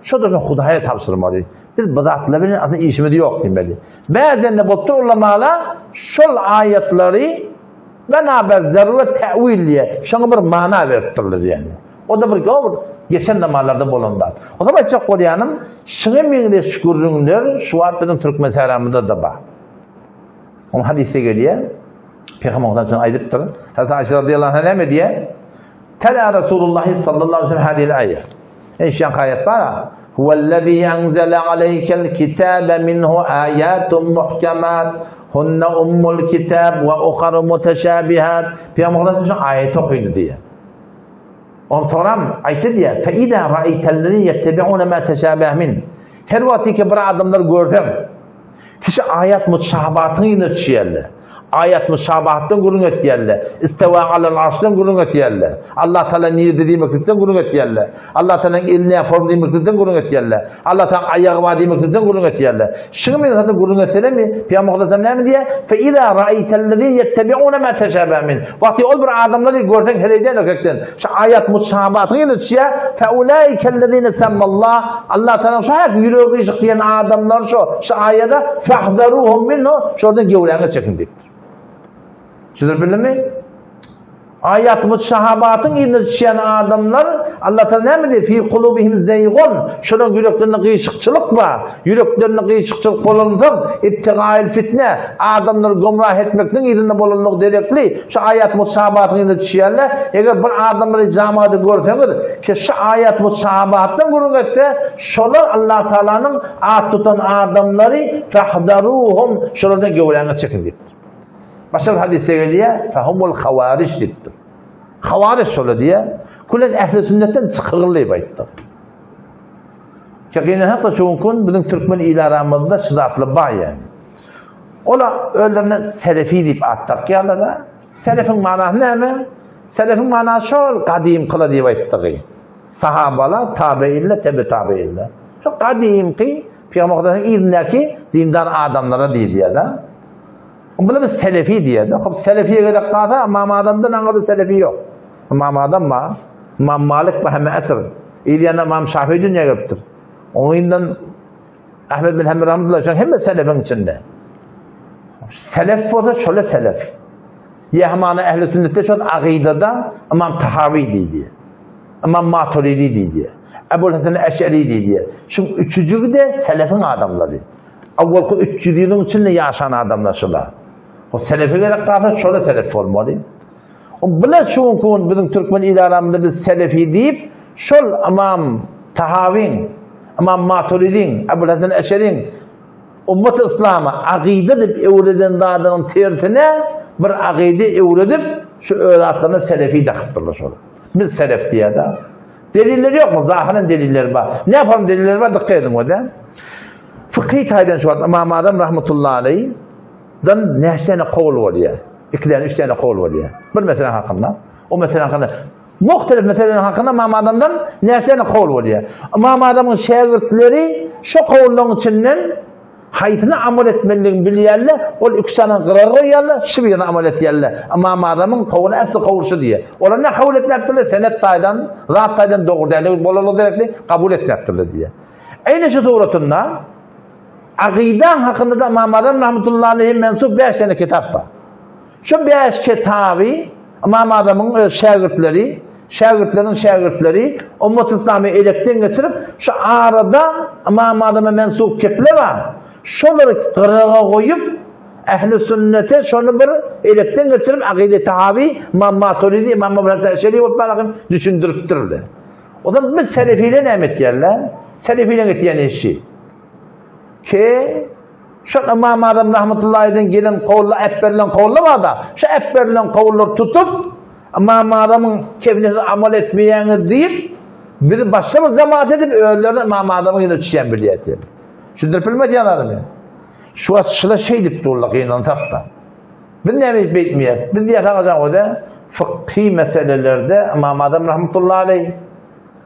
şo-da Hudaýa tabşyrmaly. Biz bu zatlar bilen aslynda işimiz ýok diýmeli. Bäzende bolupdyr ulamalar şol aýatlary bena zaruret täwil diýe, şoňa bir mana beripdirler ýani. O da bir gowur geçen zamanlarda bolan zat. O zaman aýtjak bolýanym, şuňa meňzeş gürrüňler şu wagt biziň türkmen säramyzda-da bar. Oň hadysda gelýär. Pygamber Muhammed sallallahu aýdypdyr. Hazreti Aişe radıyallahu anha näme diýýär? Tala Resulullah sallallahu aleyhi ve sellem hadil aýa. Eý şan aýat bar. Huwellezî enzele aleykel kitabe minhu ayatun muhkemat hunne ummul kitab we uharu muteşabihat. Pygamber Muhammed sallallahu aýat okydy diýýär. Ondan soňra aýtdy diýýär. Fe iza ra'aytellezine yettebi'une ma teşabeh min. Her wagt ki bir adamlar görseň Kişi aýat mutşabatyň yzyna düşýärler. Aýat mutşabatdan gürrüň etýärler. Istewa alal arşdan gürrüň etýärler. Allah Taala nirde diýmeklikden gürrüň etýärler. Allah Taalanyň eli näform diýmeklikden gürrüň etýärler. Allah Taala aýagy bar diýmeklikden gürrüň etýärler. Şuňa meňzeş zatdan gürrüň etselermi, Pygamber sallallahu näme diýýär? Fe iza ra'aytellezine yettebi'une ma teşabaha min. Wagty ol bir adamlary görseň heleýden erkekden şu aýat mutşabatyň yzyna düşýär. Fe ulaikellezine semmallah Allah Taala şu hak ýüregi gyşyk diýen adamlar şu şu aýada fahzaruhum minhu şordan gewräňe çekin diýipdir. Düşündirip bildimmi? Aýat mutşahabatyň yzyna düşýän adamlar Allah Taala näme diýýär? Fi kulubihim zeýgun. Şolaryň ýüreklerinde gyşykçylyk bar. Ýüreklerinde gyşykçylyk bolansoň, ibtigail fitne, adamlary gümrah etmekligiň yzynda bolanlygy derekli şu aýat mutşahabatyň yzyna düşýärler. Eger bir adamlary jamada görseňiz, ki şu aýat mutşahabatdan gürrüň etse, şolar Allah Taalanyň at tutan adamlary fahdaruhum, şolardan göwräňizi çekin diýipdir. Başga bir hadysda gelýär, fahumul hawarij diýipdir. Hawarij şolar diýýär. Külen ähli sünnetden çykygly diýip aýtdy. Çekine hakda şu gün biziň türkmen il aramyzda şyzaply bar ýani. Ola özlerine selefi diýip at dakýarlar. Selefiň manasy näme? Selefiň manasy şol gadymkyla diýip aýtdygy. Sahabalar, tabeýinler, tebe-tabeýinler. Şu gadymky Pygamber Hudaýyň yzyndaky dindar adamlara diýilýär-de. Bular biz selefi diýýär. Hop selefiye gerek galsa Imam Adamdan aňyrda selefi ýok. Imam Adam bar, Imam Malik bar hemme asr. Yzýanda Imam Şafii dünýä gelipdir. Onuň yzyndan Ahmed bin Hanbel rahmetullah şoň hemme selefiň içinde. Selef bolsa şola selef. Ýahmana ehli sünnetde şol agydada Imam Tahawi diýdi. Imam Maturidi diýdi. Ebul Hasan Eş'eri diýdi. Şu üçüjigi de selefiň adamlary. Awwalky 300 ýylyň içinde ýaşan adamlar şular. O selefe gerek galsa şola selef bolmaly. O bile şu gün biziň türkmen il aramyzda biz selefi diýip, şol Imam Tahawiň, Imam Maturidiň, Ebul Hasan Eşeriň ummat islama agyda diýip öwreden zadynyň tersine bir agyda öwredip, şu öz atlaryna selefi dakypdyrlar şol. Biz selef diýýär-de. Delilleri ýokmy? Zahyran delilleri bar. Ne yapalım delilleri bar? Dikkat edin o da. Fıkhi taýdan şu wagt Imam Azam rahmetullahi aleyh dan näçe tane kowul bolýar? Iki tane, üç tane kowul bolýar. Bir mesele hakynda. O mesele hakynda muhtelif meselelerin hakynda Imam Azamdan näçe tane kowul bolýar? Imam Azamyň şägirtleri şu kowullaryň içinden haýsyny amal etmelidigini bilýärler, ol iki sany gyra goýýarlar, şu birini amal etýärler. Imam Azamyň kowuly äsli kowul şu diýýär. Olar ne kabul etmekdirler, senet taýdan, zat taýdan dogry däl, bolalygy gerekli kabul etmekdirler diýýär. Eýne şu suratynda Agydaň hakynda da Ymam Azam rahmetullahi aleyhi mensup 5 tane kitap bar. Şu 5 kitaby Ymam Azamyň öz şägirtleri, şägirtleriniň şägirtleri ummat islamy elekden geçirip, şu arada Ymam Azama mensup keple bar. Şolary gyraga goýup, ehli sünnete şony bir elekden geçirip Agyda Tahawi, Ymam Maturidi, Ymam Ebu Hasan Eşeri bolup barakin düşündiripdirler. O zaman biz selefiyle näme etýärler? Selefiyle etýän işi. Ki şu Imam Azam rahmetullahi eden gelen kowla äp berlen kowla bar da, şu äp berlen kowlary tutup Imam Azamyň kefnesi amal etmeýäňiz diýip, bizi başga bir jemaat edip özlerine Imam Azamyň ýüzüne düşýän bilýär. Düşündirip bilmedi ýan adamy. Şu wagt şula şey diýip durlar gynansak da. Biz näme edip beýtmeýäris? Biz diýýäs agajan o-da fykhy meselelerde Ymam Azam rahmetullahi aleýh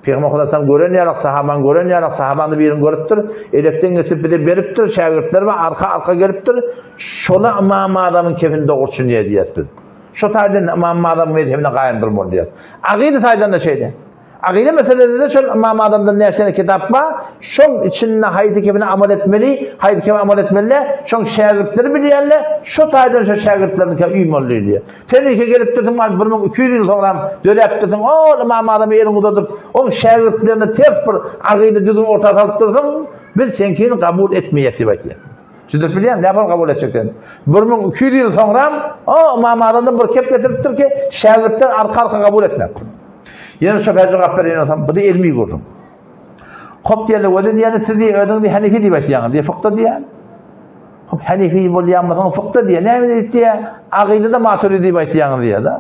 Pygamber Hudaýdan gören ýalak, sahaban gören ýalak, sahabany birini görüpdir, elekden geçirip bize beripdir, şägirtler we arka-arka gelipdir. Şola Ymam Azamyň kefini dogruçyn diýýäs diýýäs biz. Şo taýdan Ymam Azamyň mezhebine gaýym durmaly diýýäs. Agyda taýdan da şeýle. Akyda meselede-de şol Ymam Azamdan näçe tane kitap bar, şoň içinde haýsy kebine amal etmeli, haýsy kebe amal etmeli däl, şoň şägirtleri bilýärler, şo taýdan şo şägirtlerinikä uýmaly diýilýär. Sen ilki gelip dursuň, bar 1200 ýyl soňram döräp dursuň, ol Ymam Azamy eliňi uzadyp, oň şägirtlerine ters bir akyda düzgün orta salyp dursuň, biz seňkini kabul etmeýäs diýip aýtýar. Düşündirip bilýän, näme kabul etjek sen? 1200 ýyl soňram, o Ymam Azamdan bir kep getiripdir ki, şägirtler arka-arka kabul etmek. Ýene şo jogap berýän bolsam, bu da ilmi gürrüň. Hop diýeli, özi diýeni siz diýe, özüňiz diýe Hanefi diýip aýtýaňyz diýe, fykda diýe. Hop Hanefi bolýan bolsaň fykda diýe, näme diýip diýe, agyda-da Maturidi diýip aýtýaňyz diýe da.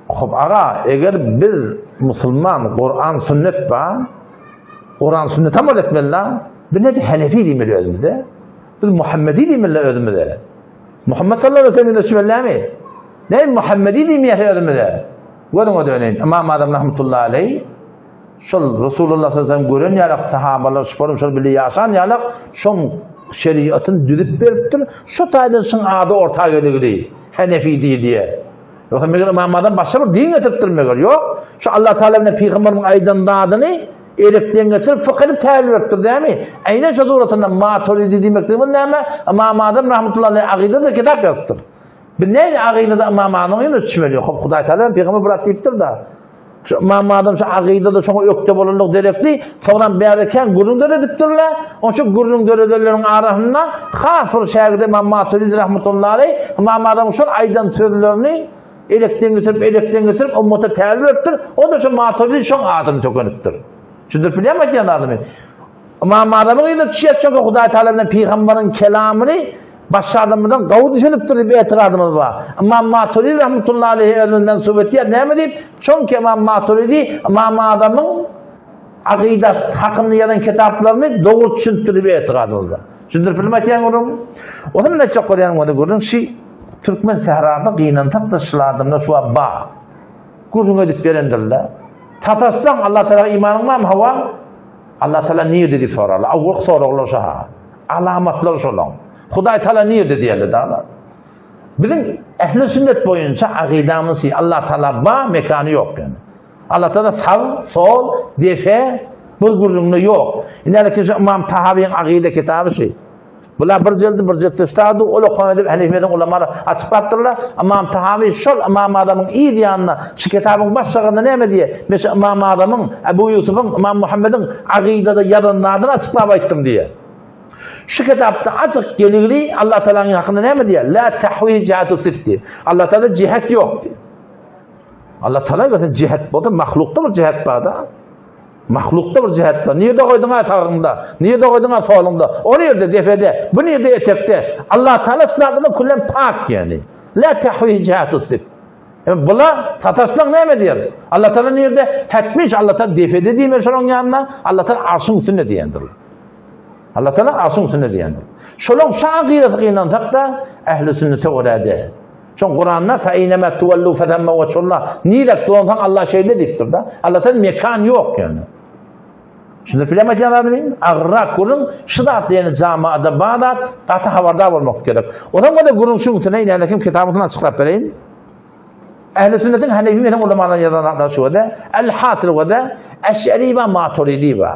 Hop aga, eger biz musulman, Kur'an, sünnet ba, Kur'an, sünnet amal etmeli la, biz ne Hanefi diýmeli özümize? Biz Muhammedi diýmeli özümize. Muhammed sallallahu aleyhi ve sellem düşmeli Ne Muhammedi diýmeýär özümize? Gözüňe döneýin. Ymam Azam rahmetullahi aleyh şol Resulullah sallallahu aleyhi ve sellem gören ýalak sahabalar şolar şol bile ýaşan ýalak şoň şeriatyny düzüp beripdir. Şu taýdan şyň ady orta geligli. Hanefi diýdi. Ýogsa meger Ymam Azam başga bir din getiripdir meger. Ýok. Şu Allah Taala bilen pygamberiň aýdan zadyny elekden geçirip fykh edip täwil beripdir dämi? Aýna şu suratynda Maturidi diýmekligimiz näme? Ymam Azam rahmetullahi aleyh agyda-da kitap ýazypdyr. Biz näme agydada Ymam Azamyň ýüzüne düşmeli? Hop Hudaý Taala peygamber bırak diýipdir da. Şu Ymam Azam şu agydada şoňa ökde bolanlyk derekli, soňra bärde kän gürrüň döredipdirler. Oň şu gürrüň döredenleriň arasynda has bir şägirdi Ymam Maturidi rahmetullahi aleyh Ymam Azamyň şol aýdan sözlerini elekden geçirip, elekden geçirip ummata tälim beripdir. O da şu Maturidi şoň adyny tökenipdir. Düşündirip bilýärmi aýdýan zadymy? Ymam Azamyň ýüzüne düşýär çünki Hudaý Taala bilen pygamberiň kelamyny başga adamlardan gowy düşünipdir diýip etigadymyz bar. Ymam Maturidi rahmetullahi aleyhi özüne mensup etýär. Näme diýip? Çünki Ymam Maturidi Ymam Azamyň akyda hakynda ýazan kitaplaryny dogry düşünipdir diýip etigadymyz bar. Düşündirip bildim aýtýan gürrüňimi? O zaman näçe bolýan bolsa gürrüň şu türkmen sährada gynansak-da şul adamlar şu wagt bar. Gürrüň edip berendirler. Sataşsaň Allah Taala imanyň barmy? Hawa. Allah Taala nirde diýip sorarlar. Awwalky soraglar şu ha. Alamatlar şolaň. Hudaý Taala nirde diýerler daglar. Biziň ähli sünnet boýunça akydamyz şi Allah Taala ba mekany ýok ýani. Allah Taala sag, sol, depe bu gürrüňde ýok. Indi şu Imam Tahawyň akyda kitaby şi. Bular bir jildi bir jiltde ştady, ol okama edip Hanefiyeden ulamalar açyklapdyrlar. Imam Tahawi şol Imam Azamyň yz ýanynda şu kitabyň baş şagynda näme diýýär? Men şu Imam Azamyň, Ebu Ýusufyň, Imam Muhammediň akydada ýazan zadyny açyklap aýtdym diýýär. Şu kitapda açyk geligli Allah Taalanyň hakynda näme diýýär? La tahwi jihatu sif diýýär. Allah Taala jihat ýok diýýär. Allah Taala görse jihat bolsa mahlukda bir jihat bar-da. Mahlukda bir jihat bar. Nirde goýduň-a sagyňda? Nirde goýduň-a soluňda? O nirde depede? Bu nirde etekde? Allah Taala sınadyna küllen pak ýani. La tahwi jihatu sif. E, bula sataşsaň näme diýer? Allah Taala nirde? Hetmiş Allah Taala depede diýme şonuň ýanyna. Allah Taala arşyň üstünde diýendir. Allah Taala arşyň üstünde diýendir. Şolaň şu akydasy gynansak-da ähli sünnete görä-de. Şoň Kuranda fe eýnema tuwallu fethemme wechullah. Nirek dolansaň Allah şeýle diýipdir-de. Allah Taala mekan ýok ýöne. Şunda bilem aýdýan zadymy? Agrak gürrüň şu zat diýeni jamaada bar zat gaty habardar bolmak gerek. Ondan da gürrüň şu üstüne ine kim kitabyny açyklap bereýin. Ähli sünnetiň Hanefi mezhebi ulemalary ýazan zatlar şu wada. El hasyl wada Eş'ari we Maturidi we.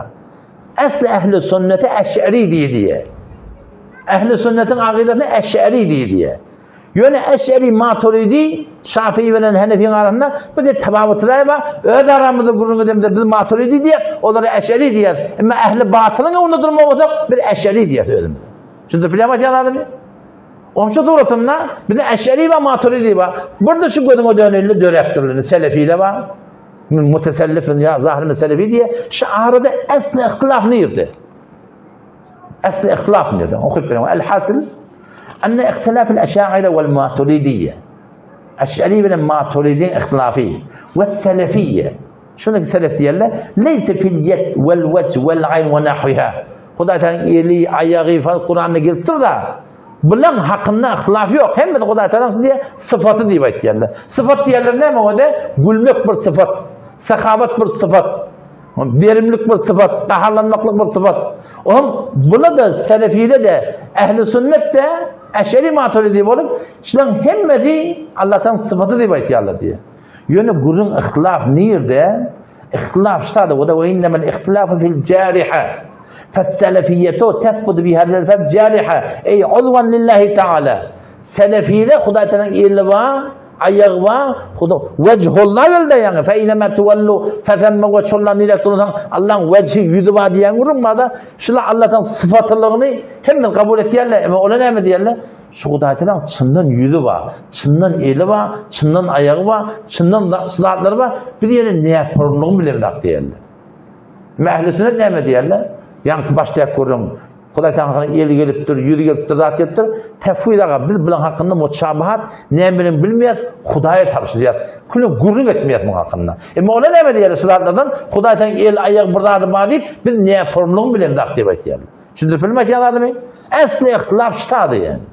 Esli ähli sünnete Eş'ari diýilýär. Ähli sünnetiň akydasyna Eş'ari diýilýär. Ýöne Eş'ari Maturidi Şafii bilen Hanefiň arasynda bir tapawutlar bar. Öz aramyzda gürrüň edemizde biz Maturidi diýýär, olar Eş'ari diýýär. Emma ähli batylyň öňünde durmak bolsak biz Eş'ari diýýäris özümiz. Düşündirip bilýärmi aýdýan zadymy? Onça suratynda bize Eş'ari we Maturidi bar. Bir de şu gözüňe dönelli döräpdirler. Selefile bar. Mutesellif ya zahir selefi diye şu arada esli ihtilaf nirde? Esli ihtilaf nirde? Okuyup bilen. El hasil enne ihtilaf el eşaire vel maturidiyye. Eş'ari bilen Maturidi'nin ihtilafı ve selefiyye. Şunu selef diýerler. Leyse fil yed vel vec vel ayn ve nahwiha. Hudaý Taala eli, aýagy falan Kuranda gelipdir da. Bulan hakynda ihtilaf ýok. Hemmesi Hudaý Taala diýe syfaty diýip aýtýarlar. Syfat diýerler näme o da? Gülmek bir syfat, sahabat bir syfat, berimlik bir syfat, gaharlanmaklyk bir syfat. Ohm buna da selefide de ehli sünnet de eşeri maturidi bolup, şularyň hemmesi Allah'tan syfaty diýip aýtýarlar diýe. Ýöne gürrüň ihtilaf nirde? Ihtilaf şada, o da we innemel ihtilafu fil jariha. Fes-selefiýetu tesbutu bi hadal fel jariha. Ey uzwan lillahi taala. Selefile Hudaý Taalanyň eli bar, aýagy bar, Huda wejhullah elde ýaňy. Fe inema tuwallu fethemme wejhullah nirek dursaň Allahyň wejhi ýüzi bar diýen gürrüň bar-da. Şular Allah'tan syfatlygyny hemme kabul etýärler. Emma olar näme diýerler? Şu Hudaý Tagalaň çyndan ýüzi bar, çyndan eli bar, çyndan aýagy bar, çyndan zatlary bar. Biz ýene näporlygyny bilemzok diýerler. Ähli sünnet näme diýerler? Ýaňky başlaýak gürrüň. Hudaý Tagalaň eli gelipdir, ýüzi gelipdir, zat gelipdir. Tefwid aga biz bulan hakynda mutşabahat näme bilen bilmeýäs, Hudaýa tabşyrýas. Küle gürrüň etmeýäs muň hakynda. Emma olar näme diýerler şu zatlardan? Hudaý Tagalaň eli, aýagy bir zady bar diýip, biz näporlygyny bilemzok diýip aýtýarlar. Düşündirip bilmez ýaly adamy. Äsli ihtilaf ştady yani.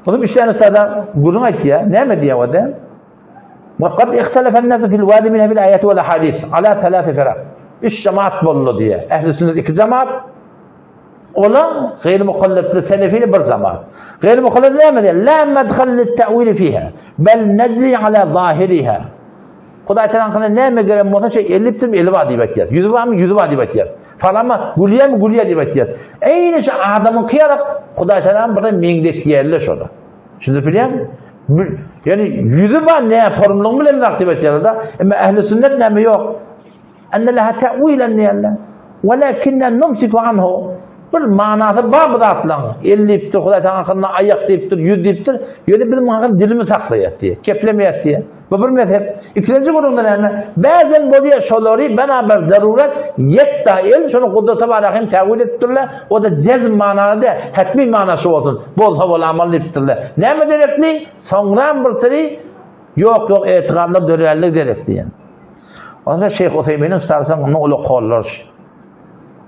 Onuň üç tane ustada gürrüň aýtýar. Näme diýýär o da? Ve kad ihtalafen nasu fil wadi min bil ayati wal ahadith ala thalath firaq. Üç cemaat boldy diýýär. Ehli sünnet iki cemaat. Ola gayr mukalletli selefili bir cemaat. Gayr mukallet näme diýýär? La madkhal lit ta'wil fiha bel najri ala zahiriha. Hudaý tarapyndan näme gelen bolsa şey elipdir, eli bar diýip aýtýar. Ýüzi barmy, ýüzi bar diýip aýtýar. Falama gülýärmi, gülýär diýip aýtýar. Eýni şu adamyň kyýarak Hudaý Tagala bir meňzetýärler şoda. Düşünip bilýärmi? Ýani ýüzi bar näme formlygyny bilen zat diýip aýtýarlar-da. Emma ähli sünnet näme ýok. Enne leha tewilen diýerler. Walakinna numsiku anhu. Bir manasy bar bu zatlaryň. El diýipdir, Hudaý Tagala hakynda aýak diýipdir, ýüz diýipdir. Ýöne biz muňa dilimizi saklaýas diýýär. Keplemeýäs diýýär. Bu bir mezhep. Ikinji gürrüňde näme? Bäzen bolýar şolary beraber zaruret ýetda el şony gudrata bara hem täwil edipdirler. O da jezm manada däl, hetmi manasy bolsun. Bolsa bolamaly diýipdirler. Näme derekli? Soňram bir seri ýok ýok etigadlar döränligi derek diýen. Onda Şeýh Useýminiň starsaň onda uly kollar.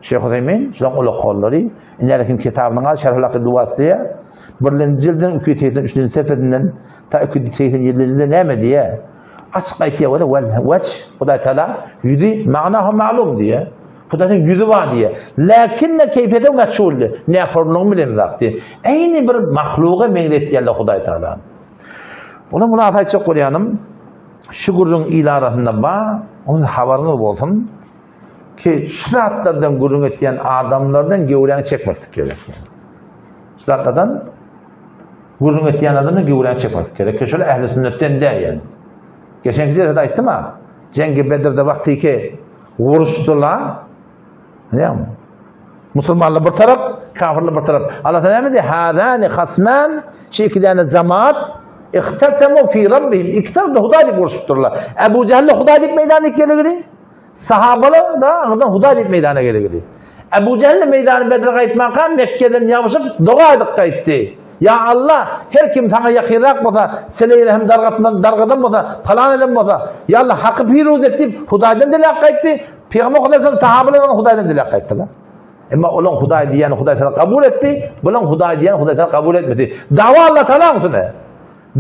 Şeýh Useýmin şoň uly kollary. Indi kim kitabynyň al Şerhul Akide Waslyýa birinji jildiň 283-nji sefesinden ta 287-nji näme diýýär? Açyk aýtýar we wel weç Hudaý Taala ýüzi magnahu ma'lum diýýär. Hudaýyň ýüzi bar diýýär. Lakinne keýfede meçhul diýýär. Näformlygyny bilemzok diýýär. Eýni bir mahluga meňzetýärler Hudaý Taala. Onuň muny aýtjak bolýanym şu gürrüň il arasynda bar, onuň habaryňyz bolsun ki şu zatlardan gürrüň etýän adamlardan göwräňi çekmeklik gerek. Şu zatlardan Gürrüň etýän adamdan göwräni çekmek gerek. Şol ähli sünnetden däl ýani. Geçenki jelsede aýtdym ha. Jengi Bedirde wagtyky uruşdylar. Näme? Musulmanlar bir tarap, kafirler bir tarap. Allah näme diýdi? Hazani hasman, şu iki däne jamaat ihtasemu fi rabbihim. İki tarap da Hudaý diýip uruşypdyrlar. Ebu Jehl Hudaý diýip meýdana geldi. Sahabalar da aňyrdan Hudaý diýip meýdana gelegedi. Ebu Jähil meýdany Bedre gaýtmanka Mekgeden ýabşyp doga edip gaýtdy. Ýa Alla, her kim saňa ýakynrak bolsa, seleý rehim dargatman, dargadan bolsa, palan eden bolsa, ýa Alla haky piruz et diýip Hudaýdan diläp gaýtdy. Pygamber Hudaý sahabalar oňa Hudaýdan diläp gaýtdylar. Emma olaň Hudaý diýýäni Hudaý Taala kabul etdi, bulaň Hudaý diýýäni Hudaý Taala kabul etmedi. Dawa Alla Taalaň üstüne.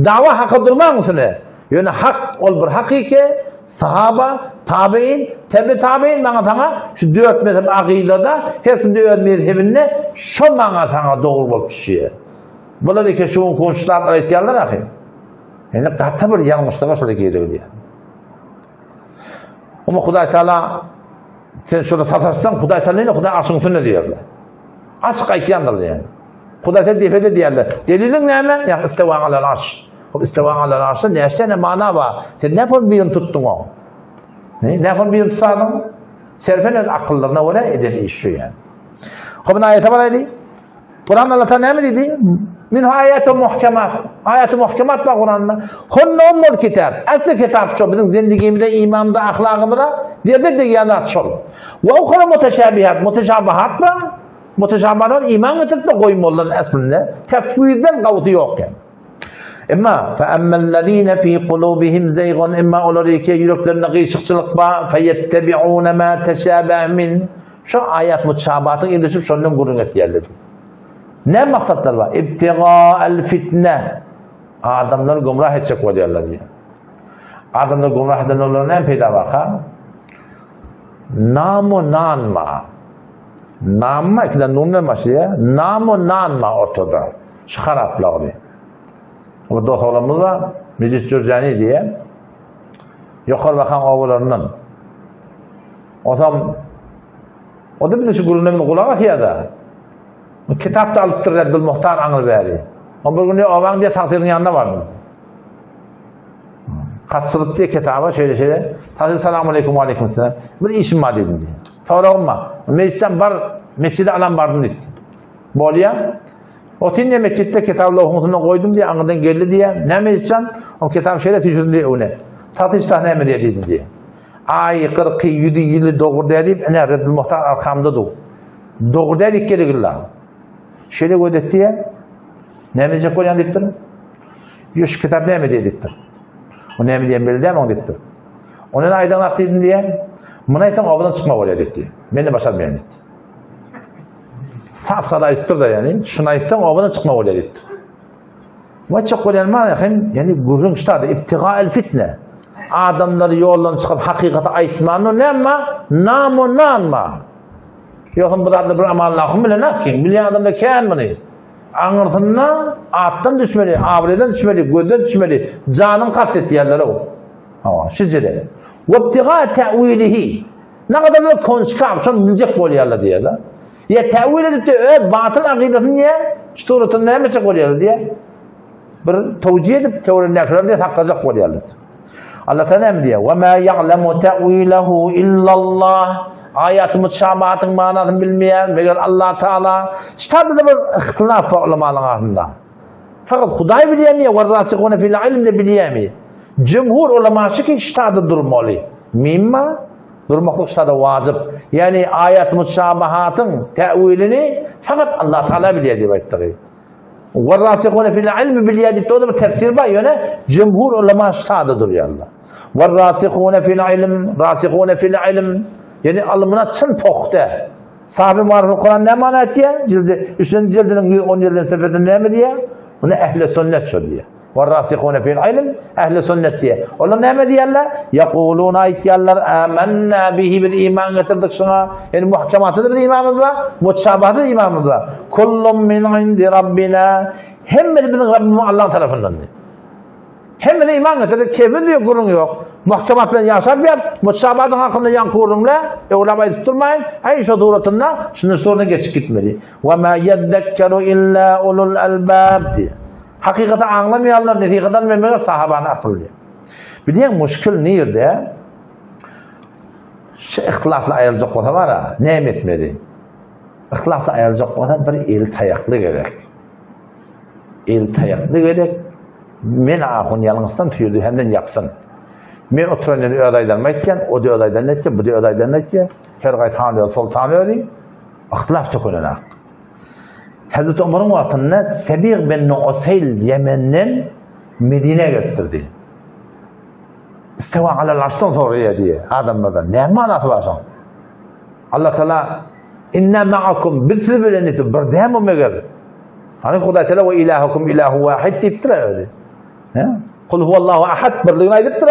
Dawa haka durmaň üstüne. Ýöne hak ol bir hakyky, sahaba, tabein, tebi tabein maňa saňa şu dört mezhep akydada her kimde öz mezhebinde şo maňa saňa dogry bolup düşýär. Bular eke şu gün şu zatlar aýtýarlar ahy. Ýöne gaty bir ýalňyşlyga şola girilýär. Amma Hudaý Taala sen şola sataşsaň Hudaý Taala näme Hudaý arşyň üstünde diýerler. Açyk aýtýandyr diýen. Hudaý sen depede diýerler. Deliliň näme? Ýa istewa alal arş. Hop istewa alal arşda näçe ne mana bar? Sen näme bol birini tutduň o? Ne näme bol birini tutsadyň? Serfen öz akyllaryna görä eden iş şu ýa. Hop aýata baraýly. Kur'an Allah Taala näme diýdi? Min ayatu muhkemat. Ayatu muhkemat bar Kur'anda. Hunna ummul kitab. Asly kitap şo biziň zindigimizde, imanymyzda, ahlagymyzda derde degýän zat şol. We uhra muteşabihat. Muteşabihat bar. Muteşabihat iman getirip de goýmalylar aslynda. Tefwizden gawsy ýok yani. Emma fe emmellezine fi kulubihim zeygun emma olar ki ýüreklerinde gyşykçylyk bar feyettebi'un ma teşabah min şu aýat mutşabatyň ilişip şondan gürrüň etýärler. Ne maksatlar bar? İbtiga el fitne. Adamlar gümrah etjek bolýarlar diýär. Adamlar gümrah eden olara näme peýda bar ha? Namu nanma. Namma ikiden nun bilen başlaýar. Namu nanma ortada. Şu haraplygyny. Bu dost oglanymyz bar. Mejit Jürjani diýe. Ýokary bakan obalaryndan. Osam o da bize şu gürrüňden gulak asýar-da. Kitap da alypdyr Reddül Muhtar aňyr bäri. On bir gün obaň diýe tagsyryň ýanyna bardym. Katçylyk diýe kitaba şeýle şeýle. Tagsyr salam aleýkum we aleýkum selam. Bir işim bar diýdim diýe. Soragym bar. Mejlisden bar, mesjide alan bardym diýdi. Bolýa. Otyn diýe mesjitde kitap lowhuň goýdum diýe, aňyrdan geldi diýe. Näme etjän? O kitap şeýle tüýşürdüm diýe öňüne. Tagsyr şah näme diýe diýdim diýe. Aý 40 ýüzi ýyly dogry däl diýip, ine Reddül Muhtar arkamda dur. Dogry däl diýip geligilla. Şeýle göz etdi diýe. Näme diýjek bolýan diýipdir. Ýo şu kitap näme diýe diýipdir. O näme diýen belli däl oň diýipdir. Ony aýdan wagt diýdim diýe. Muny aýtsaň obadan çykma bolýar diýipdi. Men de başarmaýan diýipdi. Sap sada aýdypdyr da ýani, şuny aýtsaň obadan çykma bolýar diýipdir. We çok bolýan mana hem ýani gürrüň ştada ibtiga el fitne. Adamlary ýoldan çykyp hakykaty aýtmany näme? Namo nanma. Ýogsam bu zatlar bir amanlahym bilen akin. Bilýän adamlar kän muny. Aňyrsynda atdan düşmeli, abraýdan düşmeli, gözden düşmeli, janyň kast etýärler o. Hawa, şu jere. Webtiga ta'wilihi. Ne kadar bir konçka, şonu biljek bolýarlar diýýärler. Ýa ta'wil edip de öz batyl akydasyny diýýär, şu suratyny näme etjek bolýarlar diýýär. Bir towjih edip töweregindäkileri de saklajak bolýarlar. Allah Taala näme diýýär? Wa ma ya'lamu ta'wilahu illallah. Aýaty mutşabatyň manysyny bilmeýär, meger Allah Taala. Ştada bir ihtilaf bar ulamalaryň arasynda. Fakat Hudaý bilýärmi ýa warrasyhuna fil ilm de bilýärmi? Cumhur ulamasy ki ştada durmaly. Mimma durmaklyk ştada wajyp. Ýani aýat mutşabahatyň täwilini fakat Allah Taala bilýär diýip aýtdygy. Warrasihune fil ilmi bilýär diýip bir tefsir bar, ýöne cumhur ulama şada durýarlar. Warrasihune fil ilm, rasihune fil ilm, ýani alymyna çyn pohde. Sahabe marifet Kur'an näme mana etýär? Jildi 3-nji jildiniň 117-nji sefesinde näme diýýär? Muny ehli sünnet şo diýýär. Werrasihune fil ilm, ehli sünnet diýýär. Olar näme diýýärler? Ýekuluna aýtýarlar, amanna bihi biz iman getirdik şuňa. Ýani muhkematda biz imanymyz bar, mutşabahatda imanymyz bar. Kullum min indi rabbina. Hemmesi biziň Rabbimiz Allah tarapyndan. Hemmesi iman getirdik, kemi diýip gürrüň ýok. Muhkemat bilen ýaşap ýat, mutşabahatyň hakynda ýaňky gürrüňle, öwlap aýdyp durmaýyn. Aý şo suratynda şundan sonra geçip gitmeli. Wa ma ýezzekkeru illa ulul albab diýýär. Hakykaty aňlamaýanlar nesihat almaýan meger sahabany akylly. Bilýäň muşkil nirde? Şu ihtilafly aýryljak bolsa bara, näme etmeli? Ihtilafly aýryljak bolsa bir el taýakly gerek. El taýakly gerek. Men ahun ýalňyşsam tüýrdi hemden ýapsyn. Men oturan ýerde öz aýdanymy aýtýan, o da öz aýdanyny aýtýar, bu da öz aýdanyny aýtýar. Her gaýsy han öz soltan özi. Ihtilaf tökelenak. Hazreti Omaryň wagtynda Sebig bin Useýl Ýemenden Medinä gelipdirdi. Istewa alal arşdan soraýar diýe adamlardan. Näme manasy bar şoň? Allah Taala inna ma'akum biz siz bilen diýip bir dämi meger? Hani Hudaý Taala we ilahukum ilahu wahid diýipdir özi. He? Kul huwallahu ahad birligini aýdypdyr.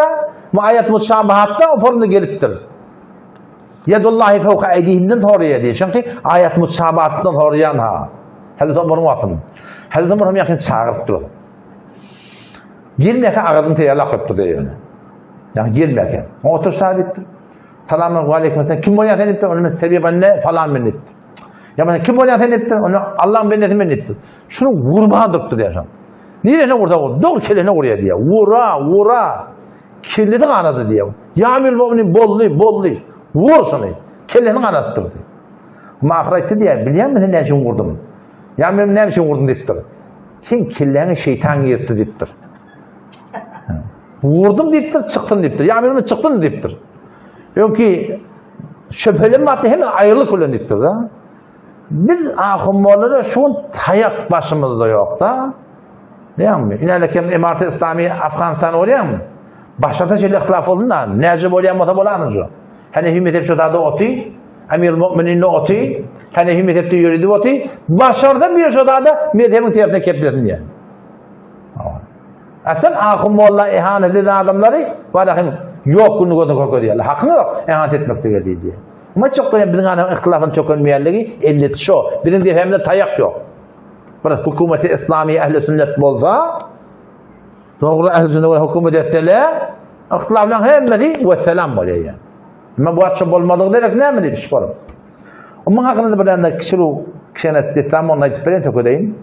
Bu aýat muşabahatda o formda gelipdir. Ýedullahi fewka eýdihimden soraýar diýýär. Çünki aýat mutşabatdan soraýan ha. Hazreti Omaryň wagtynda. Hazreti Omar hem ýakyn çagyryp durdy. Gelmäkä agajyny taýýarlap goýupdyr diýýär. Ýa gelmäkä. Otur şa diýipdir. Salam aleyküm sen kim bolýan sen diýipdir. Ony men sebibende falan men diýipdir. Ýa men kim bolýan sen diýipdir. Ony Allah'ın bendesi men diýipdir. Şunu vurma durupdyr diýýär. Nirene vursa vur. Dogry kelene vurýar diýýär. Vura, vura. Kellesi ganady diýýär. Ýa emir müminin boldy, boldy. Vur şuny. Kellesini ganadypdyr diýýär. Amma ahyr aýtdy diýýär, bilýäňmi sen näme üçin vurdum? Ýa men näme üçin vurdum diýipdir. Sen kelläňe şeýtan giripdi diýipdir. Vurdum diýipdir, çyksyn diýipdir. Ýa emir müminin çyksyn diýipdir. Öňki şübhelenme atdy hemen aýrylyk bilen diýipdir da. Biz ahunbollara şu gün taýak başymyzda ýok-da. Bilýäňmi? Inälekem Emarati Islami Afganistan bolýarmy? Başarsa şeýle yhtilaf bolsun da, näce bolýan bolsa bolasyn şu. Hanefi mezhep şu zada oty, Emir Mu'minin oty, Hanefi mezhepde ýöredip oty, başarsa bir şu zada mezhebiň tersine keplesin diýen. Asıl ahun molla ihanet eden adamlary barahym ýok günü gözüne görkezýärler. Hakyň ýok, ihanet etmekde geldi diýýär. Muňa çok bilen biziň adam ihtilafyny tökenmeýänligi ellet şo. Biziň depemizde taýak ýok. Bir hökümeti islami ehli sünnet bolsa, dogry ehli sünnet görä hökümet etsele, ihtilaflaryň hemmesi we selam bolýar yani. Emma bu atça bolmadygy derek näme diýip iş bolup. Onuň hakynda bir däne kişi kişene dessan onu aýdyp bereýin tökedeýin.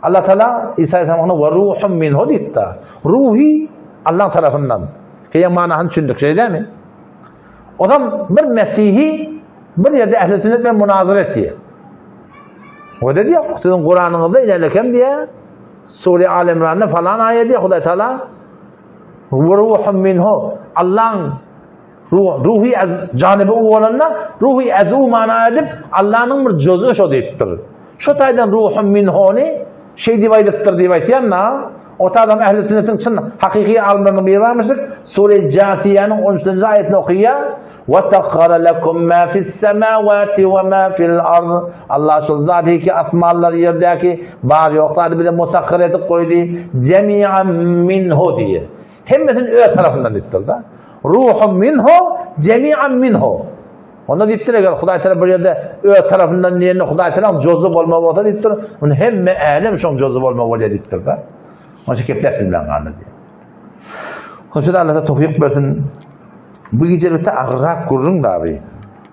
Allah Taala İsa Aleyhisselam we ruhum minhu diýipdi. Ruhi Allah tarapyndan. Keýen manasyny düşündik, şeýle dälmi? Ozam bir mesihi bir ýerde ähli sünnet bilen munazara etdi. O dedi ya, siziň Kuranyňyzda ilerlekem diýe, Sure Al Imranda falan aýat diýe, Hudaý Taala ruhum minhu Allah'ın ruhi az janibi u bolanda ruhi az u mana edip Allah'ın bir jözü şo diýipdir. Şo taýdan ruhum minhuni Şeý diýip aýdypdyr diýip aýtýan-da, o adam ähli sünnetiň çyn hakyky alymlarynyň biri barmyşyk, Sure Jasiýanyň on üçünji aýatyny okaýar, Wa sakhara lekum ma fis semawati we ma fil ard. Allah şol zady ki asmanlar ýerdäki bar ýok zady bize musakhar edip goýdy, jemi'an minhu diýýär. Hemmesini öz tarapyndan diýipdir-de. Ruhum minhu, jemi'an minhu. Onda diýipdir, eger Hudaý Teala bir ýerde öz tarapyndan diýende Hudaý Teala jozy bolma bolsa diýipdir, ony hemme älem şoň jozy bolma bolýar diýipdir-de. Onça kepläp bilmän galdy diýip. Şonça Allah towfik bersin. Bu gije bite agyrrak gürrüň dabi.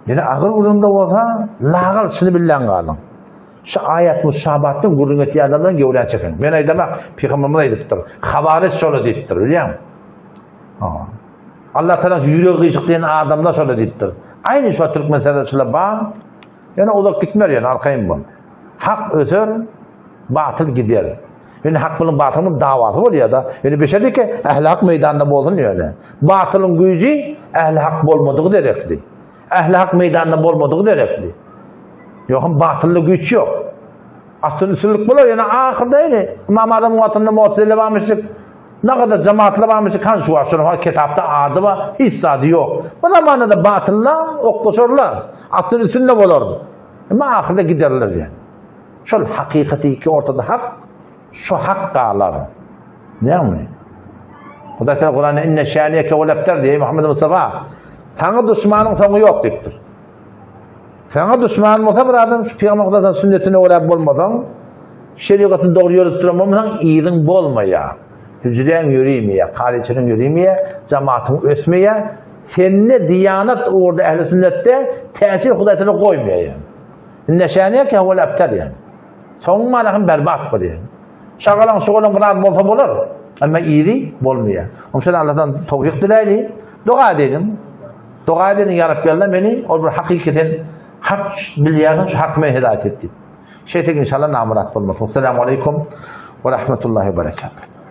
Ýene agyr gürrüňde bolsa, lagal şuny bilän galyň. Şu aýat muşabatdan gürrüň etýän adamdan gewlän çekiň. Men aýdamak, pygamberimiz aýdypdyr. Hawaryç şola diýipdir, bilýäňmi? Allah Taala ýüregi gyşyk diýen adamlar şola diýipdir. Aýny şu türkmen serdaçylar bar. Ýöne uzak gitmer ýöne arkaýyn bol. Hak öser, batyl gider. Ýöne hak bilen batylyň dawasy bolýar da. Ýöne beşer ki, ähli hak meýdanda bolsun ýöne. Batylyň güýji ähli hak bolmadygy derekli. Ähli hak meýdanda bolmadygy derekli. Ýokum batylda güýç ýok. Asyl üstünlik bolar ýöne ahyrda ýöne Imam Azam wagtynda Mu'tezile barmyşyk. Ne kadar cemaatlar varmış, kan şu var, şunun var, kitapta adı var, hiç zady yok. Bu zamanda da batylla oklaşarlar. Asyl üstünde bolar. Ama ahyrda giderler yani. Şol hakykati ki ortada hak, şu hak galar. Näme? Hudaý Teala Kuranda inne şäniyeke wal ebter diýýär Muhammed Mustafa. Saňa duşmanyň soňy ýok diýipdir. Saňa duşman bolsa bir adam şu pygamber Hudaýdan sünnetine görä bolmasaň, şerigatyny dogry ýöretip duran bolmasaň, yzyň bolmaýar. Hüjräň ýörimeýär, karyçylyň ýörimeýär, jamatyň ösmeýär. Sende diýanat ugurda ähli sünnetde täsir Hudaý Teala goýmaýar. Inne şäniyeke wal ebter diýýär. Soň mana hem berbat bolýar. Şagalaň şugalaň biraz bolsa bolar. Emma yzy bolmaýar. Onuň üçin Allahdan towfyk diläýli. Doga edeliň. Doga edeliň ýa Rabbi Allah meni ol bir hakyky sen hak bilýärsiň şu haky meni hidaýat et diýip. Şeýtsek inşallah namyrat bolmarsyň. Esselamu aleýkum we rahmetullahi we berekatuh.